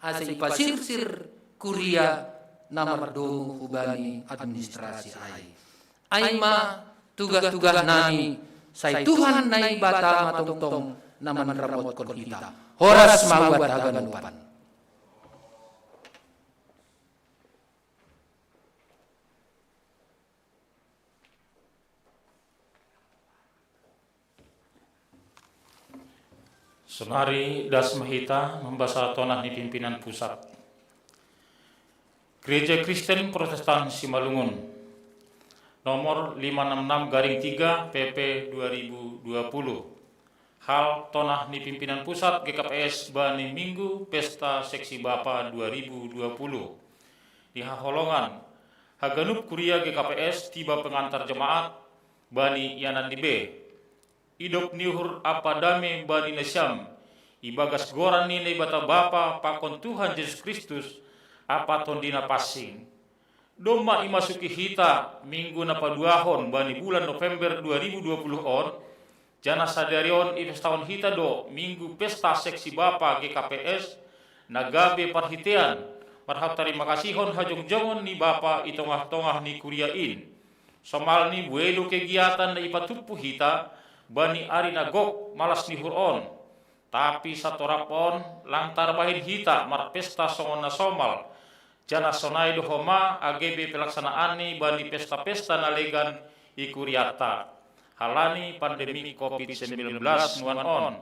asa ipasirsir kuria na mardomu hubani administrasi ai. Ai ma tugas-tugas nami, sai Tuhan Naibata ma tongtong na manramotkon hita. Horas ma hubat haganupan. Sonari das ma hita mambasa tonah ni pimpinan pusat. Gereja Kristen Protestan Simalungun, nomor lima enam enam garing tiga P P dua ribu dua puluh. Hal tonah ni pimpinan pusat G K P S bani Minggu Pesta Seksi Bapa dua ribu dua puluh. Di haholongan haganup kuria G K P S tiba pengantar jemaat bani ianan ni be. Idop ni uhur ampa dame bani nasiam, ibagas goran ni Naibata Bapa pakon Tuhan Jesus Kristus, ampa Tondi Napansing. Domma imasuki hita minggu na paduahon bani bulan November dua ribu dua puluh on, janah sadari on ipestahon hita do minggu pesta seksi bapa G K P S, na gabe parhitean marhatarima kasihon hajongjongon ni Bapa i tongah-tongah ni kuria in. Somalni buei do kegiatan na ipatumpu hita bani ari na gok malas ni uhur on. Tapi satorap on lang tarbahen hita marpesta songon na somal, janah sonai do homa age be pelaksanaanni bani pesta-pesta na legan i kurianta. Halani pandemi covid sembilan belas nuan on.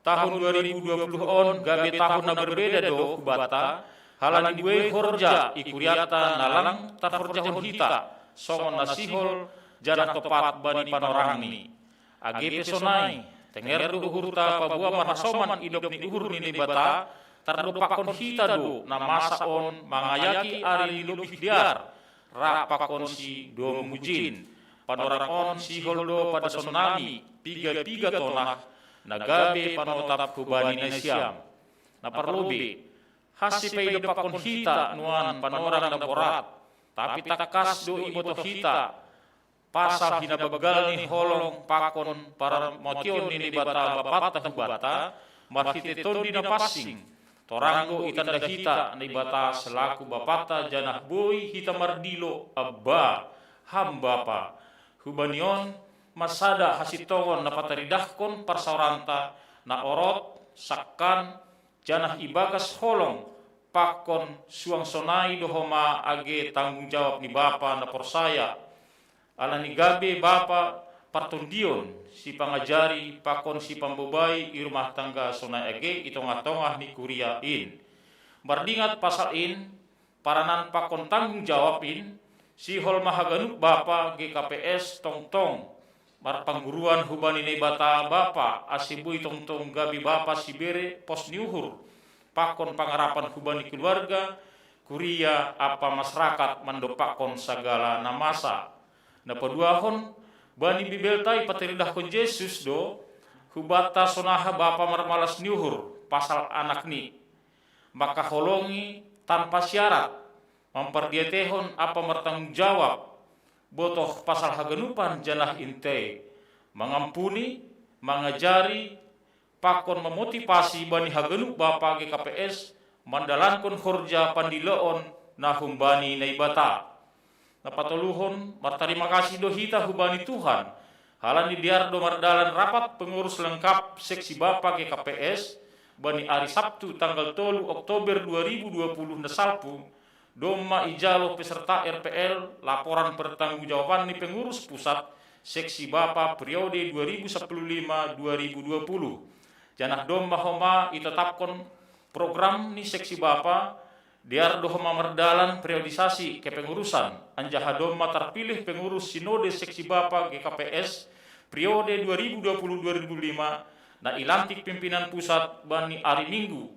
Tahun dua ribu dua puluh on gabe tahun na berbeda do hubanta, halani buei horja i kurianta na lang tarhorjahon hita, songon na sihol janah topat bani panorangni. Age pe sonai, tenger do uhurta paboa marhasoman idop ni uhur ni Naibata, tardopakkon hita do na masa on mangayaki ari ni lobih dear, rap pakon si domu mujin. Panorang on sihol do padasonnami piga-piga tonah, na gabe panotap hubani nasiam. Na parlobei, hansi pe idopakkon hita nuan panorang na borat, tapi tangkas do ibotoh hita pasal hinabanggal ni holong pakon parmation ni Naibata Bapanta hubanta, marhite Tondi Napansing. Torang do itanda hita Naibata selaku Bapanta, janah boi hita mardilo, Abba, Ham Bapa. Hubani on ma sada hasintongon na pataridahkon parsaoranta na orot, sangkan, janah ibagas holong pakon suang sonai do homa age tanggung jawab ni bapa na porsaya. Alani gabe bapa partondion, sipangajari pakon sipambobai i rumah tangga sonai age i tongah-tongah ni kuria in. Mardingat pasal in, paranan pakon tanggung jawab in, sihol ma haganup bapa G K P S tongtong marpangguruan hubani Naibata Bapa, ase boi tongtong gabe bapa sibere pos ni uhur, pakon pangarapan hubani keluarga, kuria ampa masarakat mandompakkon sagala na masa. Na paduahon, bani Bibelta ipataridahkon Jesus do hubanta sonaha bapa marmalas ni uhur, pasal anakni, makaholongi tanpa syarat, mampardiatehon ampa martanggung jawab, botoh pasal haganupan janah intei, mangampuni, mangajari, pakon mamotivasi bani haganup bapa G K P S mandalankon horja pandiloon na humbani Naibata. Na patoluhon, martarima kasih do hita hubani Tuhan, halani dear do mardalan rapat pengurus lengkap seksi bapa G K P S bani ari Sabtu tanggal tolu Oktober dua ribu dua puluh na salpu, domma ijalo peserta R P L laporan pertanggungjawaban ni pengurus pusat seksi bapa periode dua ribu sepuluh lima dua ribu dua puluh. Janah domma homa itetapkon program ni seksi bapa, dear do homa mardalan periodisasi kepengurusan, anjaha domma tarpilih pengurus sinode seksi bapa G K P S periode dua ribu dua puluh dua ribu lima, na ilantik pimpinan pusat bani ari Minggu,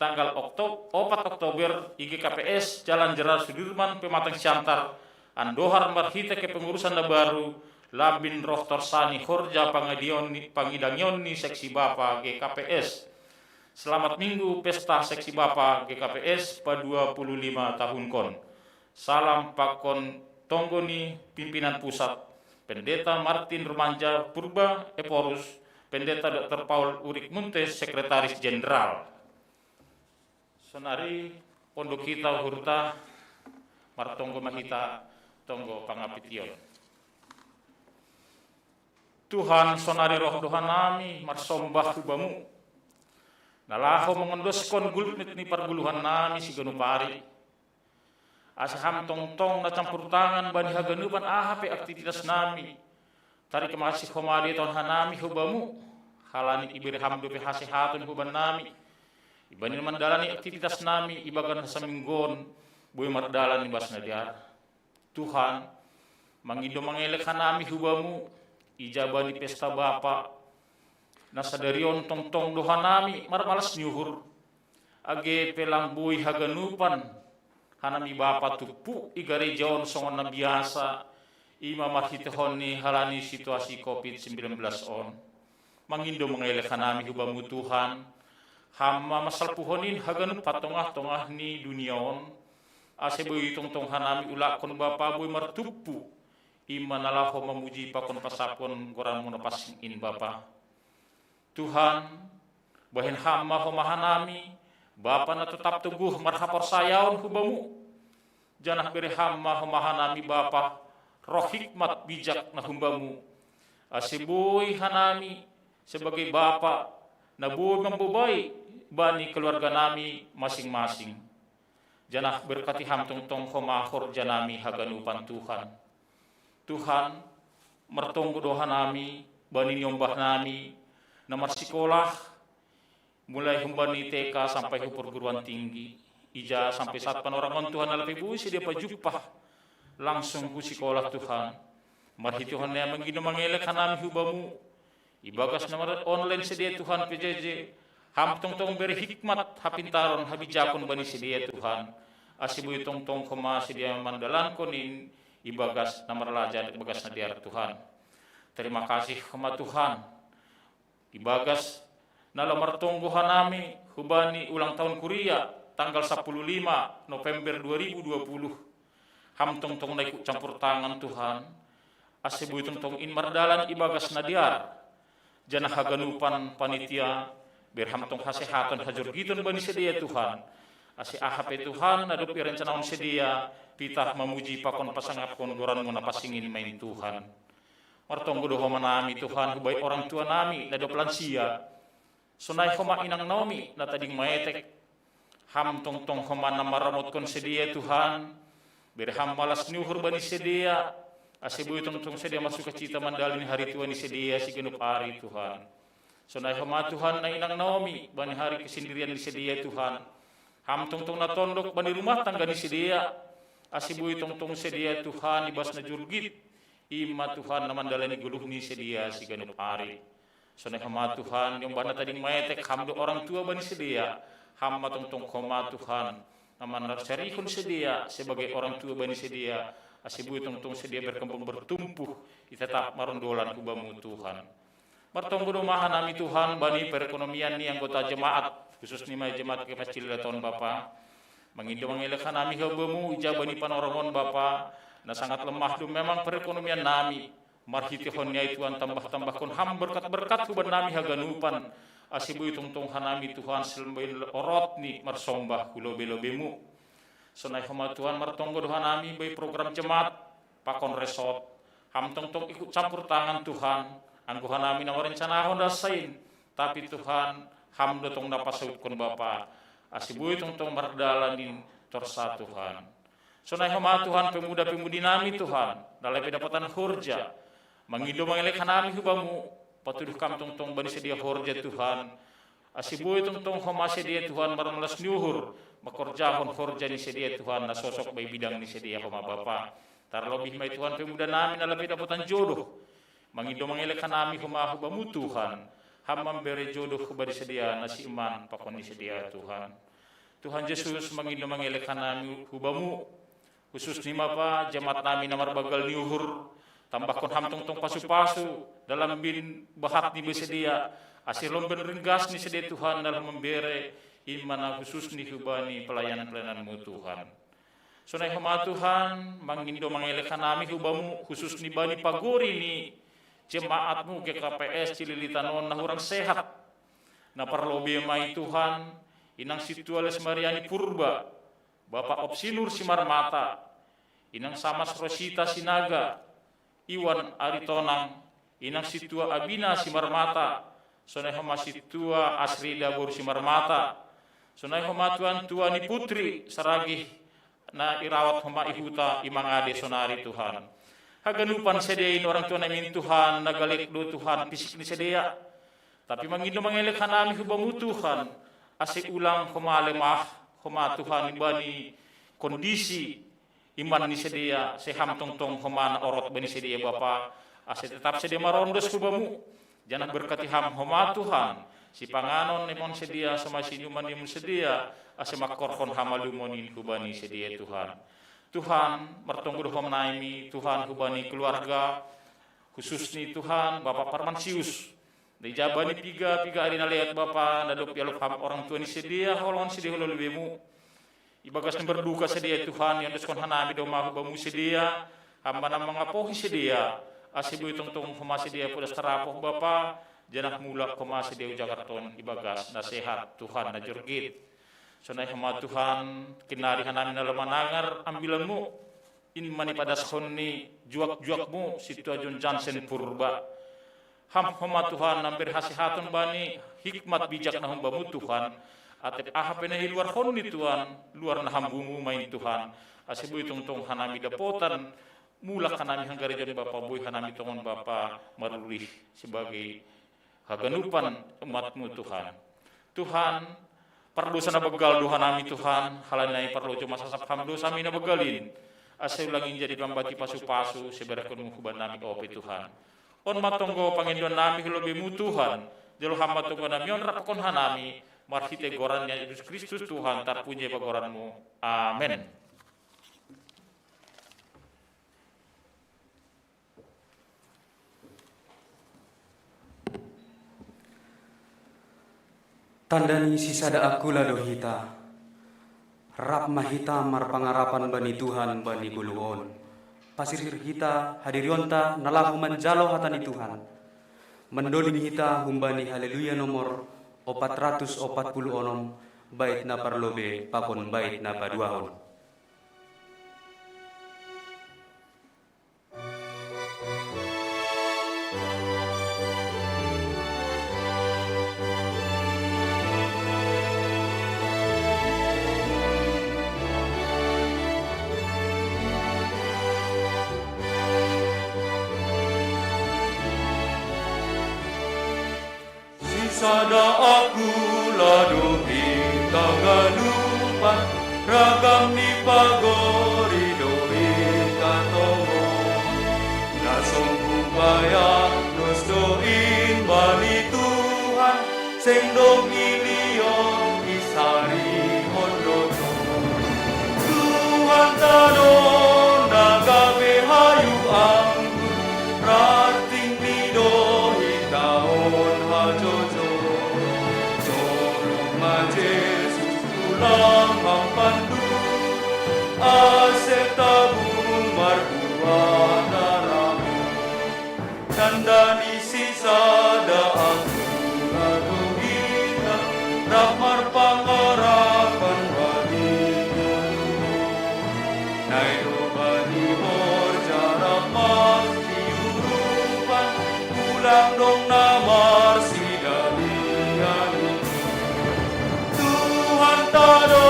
tanggal Okto-, opat Oktober, i G K P S Jalan Jenderal Sudirman, Pematang Siantar, andohar marhite kepengurusan na baru, lambin roh torsani horja pangidion ni, pangidangion ni seksi bapa G K P S. Selamat Minggu pesta seksi bapa G K P S pa dua puluh lima tahunkon. Salam pakon tonggo ni pimpinan pusat, Pendeta Martin Rumanja Purba Ephorus, Pendeta Doktor Paul Urik Munte, Sekretaris Jenderal. Sonari pondok hita uhurta, martonggo ma hita tonggo pangapition. Tuhan, sonari roh do hanami marsombah hu Bamu, na laho mangondoskon gulmit ni parguluhannami siganup ari, asa Ham tongtong na campur tangan bani haganupan aha pe aktivitasnami. Tarima kasih homa do ietehon hanami hu Bamu, halani ibere Ham dope hasehaton hu bannami, ibani na mandalani aktivitasnami ibagas na saminggu on, boi mardalan i bagas na dear. Tuhan, mangido mangelek hanami hu Bamu, ija bani pesta bapa na sadari on tongtong do hanami marmalas ni uhur, age pe lang boi haganupan hanami bapa tumpu i gareja on songon na biasa, i ma marhitehon ni halani situasi covid sembilan belas on. Mangido mangelek hanami hu Bamu Tuhan, Ham ma mansalpuhon in haganup tongah-tongah ni dunia on, ase boi tongtong hanami ulakkon bapa boi martumpu, i ma na laho mamuji pakon pasapuhon goranMu na pansing in Bapa. Tuhan, bahen Ham ma homa hanami, bapa na totap toguh marhaporsayaon hu Bamu, janah bere Ham ma homa hanami bapa roh hikmat bijak na hu Bamu, ase boi hanami sebagai bapa na boi mambobai bani keluarganami masing-masing. Janah berkati Ham tongtong homa horjanami haganupan Tuhan. Tuhan, martonggo do hanami bani niombahnami na marsikolah, mulai humbani T K sampai hu perguruan tinggi, ija sampai saat panorangon Tuhan, na lape boi sidea pajumpah langsung hu sikolah Tuhan. Marhitehon na mangido mangelek hanami hu Bamu, ibagas na mar-online sidea Tuhan P J J, Ham tongtong bere hikmat, hapintaron, habijakon bani sidea Tuhan, ase boi tongtong homa sidea mandalankon in ibagas na marlaja, ibagas na dear Tuhan. Tarima kasih homa Tuhan, ibagas na laho martonggo hanami hubani ulang tahun kuria tanggal sapuluh lima November dua ribu dua puluh. Ham tongtong na ikut campur tangan Tuhan, ase boi tongtong in mardalan ibagas na dear. Janah haganupan panitia, bere Ham tong hasehaton hajorgiton bani sidea Tuhan, ase aha pe Tuhan na dob irencanaon sidea, pitah mamuji pakon pasangapkon goranMu na pansing in ma in Tuhan. Martonggo do homa nami Tuhan hubahen orang tuanami na dob lansia, sonai homa inang Naomi na tading maetek. Ham tongtong homa na maramotkon sidea Tuhan, bere Ham malas ni uhur bani sidea, ase boi tongtong sidea marsukacita mandalani hari tua ni sidea siganup ari Tuhan. Sonai homa Tuhan na inang Naomi bani hari kesendirian ni sidea Tuhan, Ham tongtong na tondok bani rumah tangga ni sidea, ase boi tongtong sidea Tuhan ibagas na jorgit, i ma Tuhan na mandalani goluh ni sidea siganup ari. Sonai homa Tuhan, niombahan na tading maetek, Ham do orang tua bani sidea, Ham ma tongtong homa Tuhan na manarsarihon sidea sebagai orang tua bani sidea, ase boi tongtong sidea berkembang bertumbuh, i tetap marondolan hu Bamu Tuhan. Martonggo do ma hanami Tuhan bani perekonomian ni anggota jemaat, khusus ni ma jemaat G K P S Cililitan on Bapa. Mangindo mangelek hanami ha Bamu ija bani panorongon Bapa, na sangat lemah do memang perekonomian nami. Marhitehon ni ai Tuhan tambah-tambahkon Ham berkat-berkat huban nami haganupan, ase boi tongtong hanami Tuhan silembain orot ni marsombah hu lobe-lobeMu. Sonai homa Tuhan martonggo do hanami boi program jemaat, pakon resort, Ham tongtong ikut campur tangan Tuhan, anggo hanami na marencanahon da sain, tapi Tuhan, Ham do tong na pasautkon Bapa, ase boi tongtong mardalan in torsa Tuhan. Sonai homa Tuhan pemuda-pemudi nami Tuhan, na lape dapotan horja, mangindo mangelek hanami hu Bamu, patuduh Kam tongtong bani sidea horja Tuhan, ase boi tongtong homa sidea Tuhan marmalas ni uhur, mangkorjahon horja ni sidea Tuhan na sosok boi bidang ni sidea homa Bapa. Tarlobih ma i Tuhan pemuda nami na lape dapotan jodoh. Mangindo mangelek hanami homa hu Bamu Tuhan, Ham mambere jodoh hubani sidea na siiman pakon ni sidea Tuhan. Tuhan Jesus mangindo mangelek hanami hu Bamu, khusus ni ma Bapa jemaat nami na marbanggal ni uhur, tambahkon Ham tongtong pasu-pasu, dalan bin bahat ni boi sidea, ase lomben ringgas ni sidea Tuhan dalan mambere, in ma na khusus ni hubani pelayan-pelayananMu Tuhan. Sonai homa Tuhan, mangindo mangelek hanami hu Bamu, khusus ni bani pagori ni jemaatMu G K P S Cililitan on na hurang sehat. Na parlobei ma i Tuhan, inang sintua Les Mariani Purba, Bapa Opsinur Simarmata, inang Samas Rosita Sinaga, Iwan Aritonang, inang sintua Abina Simarmata, sonai homa sintua Asrida boru Simarmata, sonai homa tuan-tuan ni Putri Saragih, na irawat homa i huta i mangade sonari Tuhan. Haganupan sidea i orang tua nami Tuhan, na galek do Tuhan fisik ni sidea. Tapi mangindo mangelek hanami hu Bamu Tuhan, ase ulang homa lemah, homa Tuhan bani kondisi iman ni sidea, ase Ham tongtong homa na orot bani sidea Bapa, ase tetap sidea marondos hu Bamu, janah berkati Ham homa Tuhan, sipanganon ni mon sidea, sonai sinuman ni mon sidea, ase mangkorhon hamalumon in hubani sidea Tuhan. Tuhan, martonggo do homa nami Tuhan hubani keluarga, khusus ni Tuhan, Bapa Parmansius. Na ija bani piga-piga ari na leat Bapa, na dob ialop Ham orang tua ni sidea, holongan sidea hu lobe-lobeMu. Ibagas na marduka sidea Tuhan, iondoskon hanami do ma hu Bamu sidea, Ham ma na mangapohi sidea, ase boi tongtong homa sidea podas tarapoh Bapa, janah mulak homa sidea hu Jakarta on ibagas na sehat Tuhan na jorgit. Sonai homa Tuhan, kinari hanami na lam manangar ambilanMu, in ma nipadashon ni juak-juakMu sintua John Jansen Purba. Ham homa Tuhan na mambere hasehaton bani, hikmat bijak na humbaMu Tuhan, atap aha pe na iluarhon ni Tuhan, luar na hambumu ma in Tuhan, ase boi tongtong hanami dapotan, mulak hanami hanggarejon Bapa, boi hanami tongon Bapa marurih sebagai haganupan umat-Mu Tuhan. Tuhan, pardosa na banggal do hanami Tuhan, halani na i parlojo masasap Ham dosa nami na banggal in, ase ulang in jadi pambati pasu-pasu, siberehkon-Mu huban nami ope Tuhan. On ma tonggo pangindoan nami hu lobe-Mu Tuhan, jalo Ham ma tonggo nami on rap pakon hanami, marhite goran ni Jesus Kristus Tuhan, tarpuji ma goran-Mu. Amen. Tanda ni sisada angkula do hita. Rap ma hita marpangarapan bani Tuhan bani goluh on. Pasirsir hita hadirionta na laho manjalo hata ni Tuhan. Mandolim hita humbani Haleluya nomor opat ratus opat puluh onom, bait na parlobei pakon bait na paduahon. Sisada angkula do hita haganupan, ragam ni pagori do hita tongon. Na songkup bayak dos do in bani Tuhan, seng dong ilion isari on do Tuhan. Tuhan tano na gabe hayu anggur, rating ni do hita on. Jolo ma Jesus tulang mampandu, ase tabung marbuah darahmu. Tanda ni sisada angkula do hita, rap marpangarapan bani. Nai do bani horja rap marsiurupan, ulang dong na marsidalian. Tuhan tado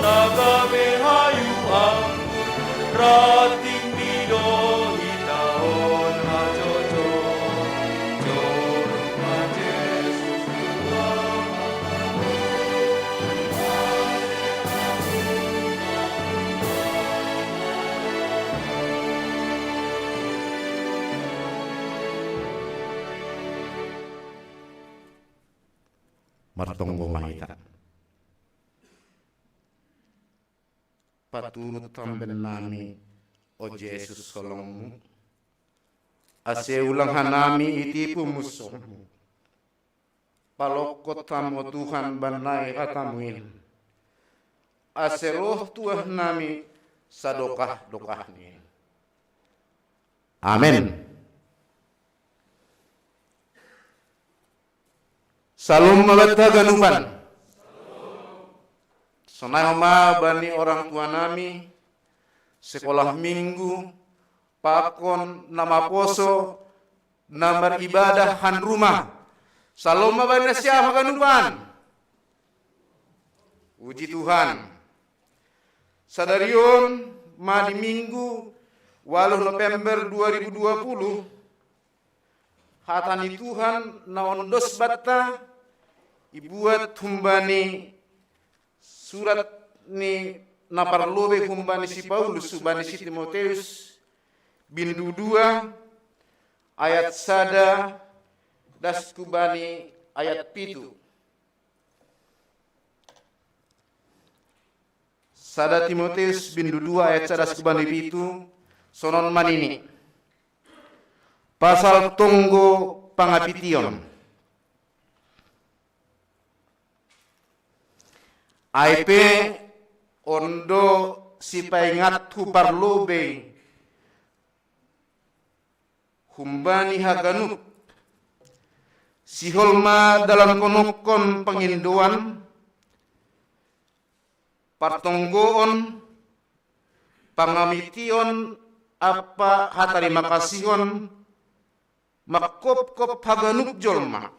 na gabe hayu anggur, rating ni do hita on hajojo. Jolo ma Jesus tulang. Martonggo ma hita. Paturut hamben nami, o Jesus, holongmu, ase ulang hanami i tipu musuhmu. Palongkot ham, o Tuhan, bannai hatamu in, ase roh tuahnami sadokah-dokahni. Amen. Salom ma banta haganupan. Sonai homa bani orang tua nami, sekolah minggu, pakon na maposo, na maribadah han rumah. Salom ma bani nasiam haganupan. Puji Tuhan. Sadari on ma di Minggu, waluh November dua ribu dua puluh, hata ni Tuhan na ondos banta, ibuat humbani surat ni na parlobei humbani si Paulus hubani si Timoteus, bindu dua, ayat sada das hubani ayat pitu. Sada Timoteus bindu dua ayat sada das hubani pitu, sonon ma nini. Pasal tonggo pangapition. Ai pe on do sipaingathu parlobei humbani haganup, sihol ma dalankonongkon pangindoan, partonggoon, pangapition ampa hatarima kasihon, mangkopkop haganup jolma,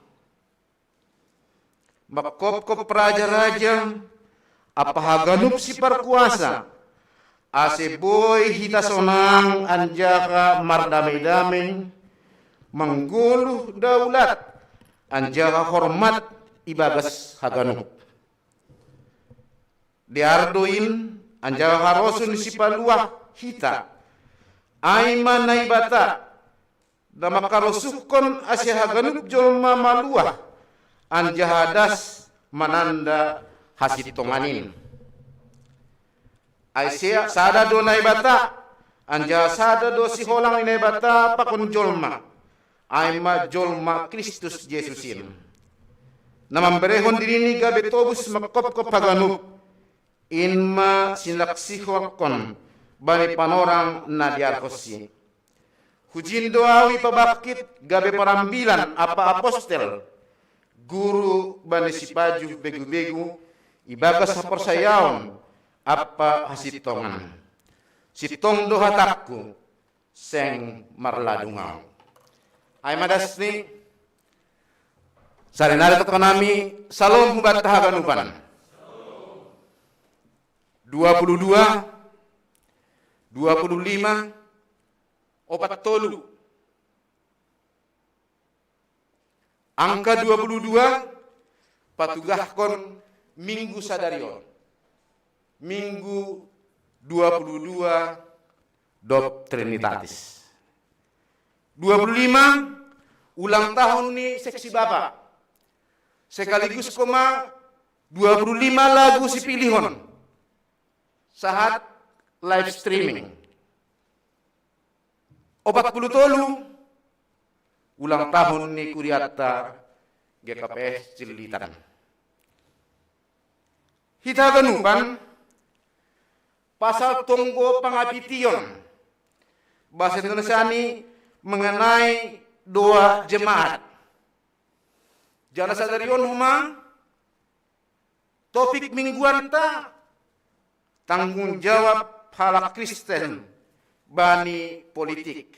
mangkopkop raja-raja ampa haganup siparkuasa, ase boi hita sonang anjaha mardamei-damei, manggoluh daulat anjaha hormat ibagas haganup. Dear do in anjaha harosuh ni Sipaluah hita, ai ma Naibata, na mangkarosuhkon ase haganup jolma maluah anjaha das mananda hasintongan in. Ai se-, sada do Naibata, anjaha sada do siholang ni Naibata pakon jolma, ai ma jolma Kristus Jesus in, na mamberehon dirini gabe tobus mangkopkop haganup, in ma sinaksihon bani panorang na dearhonsi. Hujin do ahu ipabangkit gabe parambilan ampa apostel, guru bani sipajuh begu-begu ibagas haporsayaon ampa hasintongan. Sintong do hatangku, seng marladung ahu. Ai ma dasni, sarinari tongkonami, salom hubanta haganupan. Dua puluh dua, dua puluh lima, opat tolu. Angka dua puluh dua patugahkon Minggu sadari on. Minggu dua puluh dua dob Trinitatis. Dua puluh lima ulang tahun ni seksi Bapa. Sekaligus homa dua puluh lima lagu sipilihon sahat live streaming. Opat puluh tolu ulang tahun ni kurianta G K P S Cililitan. Hita ganupan pasal tonggo pangapition. Bahasa Indonesia ni mengenai doa jemaat. Jana sadari on homa topik mingguanta, tanggung jawab halak Kristen bani politik.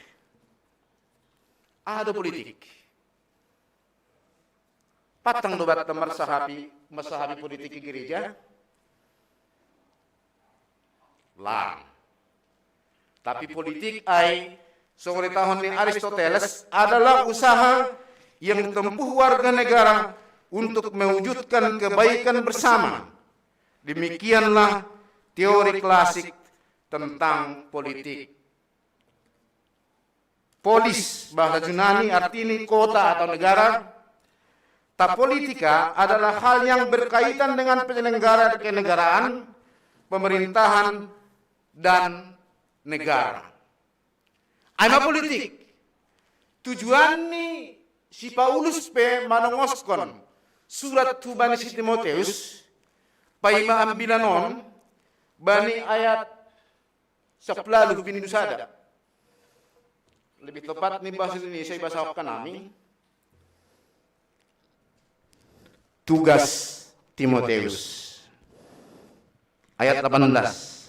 Aha do politik? Patang do banta marsahapi, marsahapi politik di gereja? Lang. Tapi politik ai, songon tahun ni Aristoteles, adalah usaha yang ditempuh warga negara untuk mewujudkan kebaikan bersama. Demikianlah teori klasik tentang politik. Polis, bahasa Yunani, artinya kota atau negara. Ta politika adalah hal yang berkaitan dengan penyelenggara kenegaraan, pemerintahan, dan negara. Ai ma politik. Tujuan ni si Paulus pe manongoskon surat tu bani si Timoteus, paima ambilan on, bani ayat sampulu ualu bindu sada. Lebih tepat ni bahasa Indonesia, bahasa Okanami. Tugas Timoteus. Ayat delapan belas.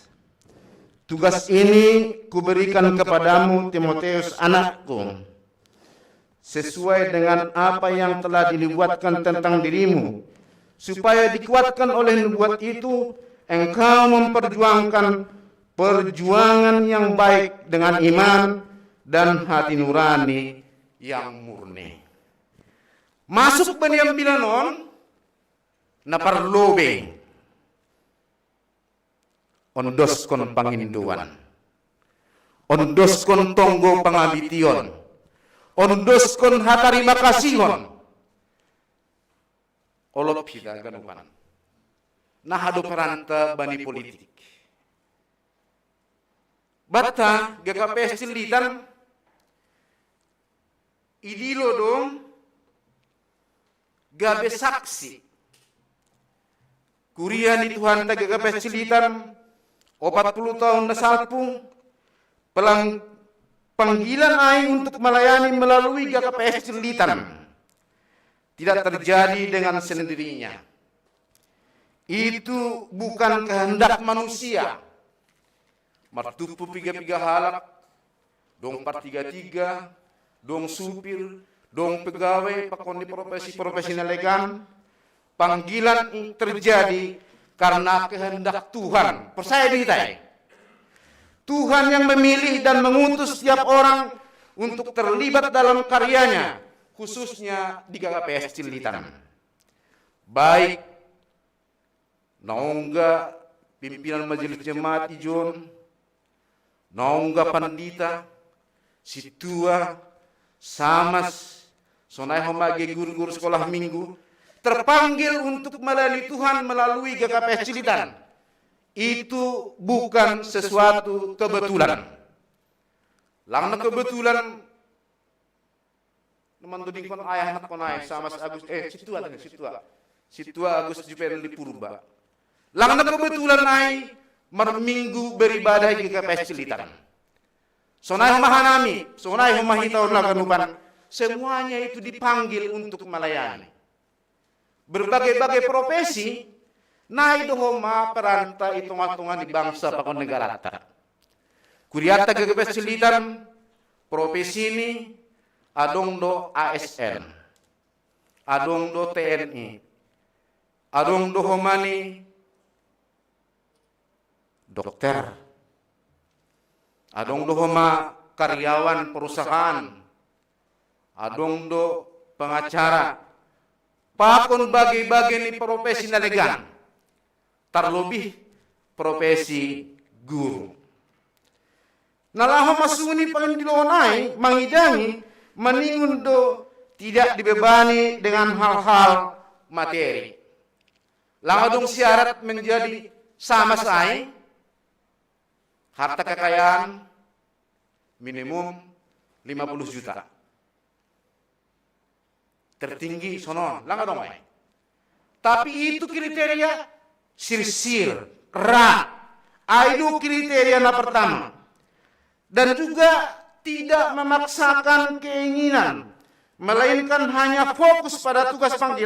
Tugas ini kuberikan kepadamu, Timoteus anakku, sesuai dengan apa yang telah dinubuatkan tentang dirimu, supaya dikuatkan oleh nubuat itu, engkau memperjuangkan perjuangan yang baik dengan iman dan hati nurani yang murni. Masuk bani ambilan on, na parlobei. Ondoskon pangindoan. Ondoskon tonggo pangapition. Ondoskon hatarima kasihon. Olop hita ganupan. Naha do peranta bani politik? Banta G K P S Cililitan, idilo do gabe saksi. Kuria ni Tuhanta G K P S Cililitan, opat puluh tahun na salpu, pelang-, panggilan ai untuk melayani melalui G K P S Cililitan tidak terjadi dengan sendirinya. Itu bukan kehendak manusia. Martumpu piga-piga halak, dong partiga-tiga, dong supir, dong pegawai, pakon di profesi-profesi na legan, panggilan i terjadi karena kehendak Tuhan. Percaya di hita i. Tuhan yang memilih dan mengutus setiap orang untuk terlibat dalam karyanya, khususnya di G K P S Cililitan. Baik na ongga pimpinan majelis jemaat ijon, na ongga pandita, sintua, samas, sonai homa ge guru-guru sekolah minggu, terpanggil untuk melayani Tuhan melalui G K P S Cililitan. Itu bukan sesuatu kebetulan. Lang na kebetulan, na mandodingkon ayah na konai, samas Agus, eh, sintua tadi, sintua. Sintua Agus Juvenal di Purba. Lang na kebetulan ai marminggu beribadah di G K P S Cililitan. Sonai homa hanami, sonai homa hita on na ganupan. Semuanya itu dipanggil untuk melayani. Berbagai-bagai profesi, nai do homa peranta i tonga-tonga ni bangsa pakon negaranta. Kurianta G K P S Cililitan, profesi ni, adong do A S N, adong do T N I, adong do homa ni dokter, adong do homa karyawan perusahaan, adong do pengacara, pakon bage-bage ni profesi na legan, tarlobih profesi guru. Na laho masuni pangindilohon ai mangidangi maningon do tidak dibebani dengan hal-hal materi. Lang adong syarat menjadi samas ai, harta kekayaan minimum lima puluh juta. Tertinggi sono, langa dong, eh. Tapi itu kriteria sirsir, ra. Aido kriteria na pertama. Dan juga tidak memaksakan keinginan, melainkan hanya fokus pada tugas panggilan.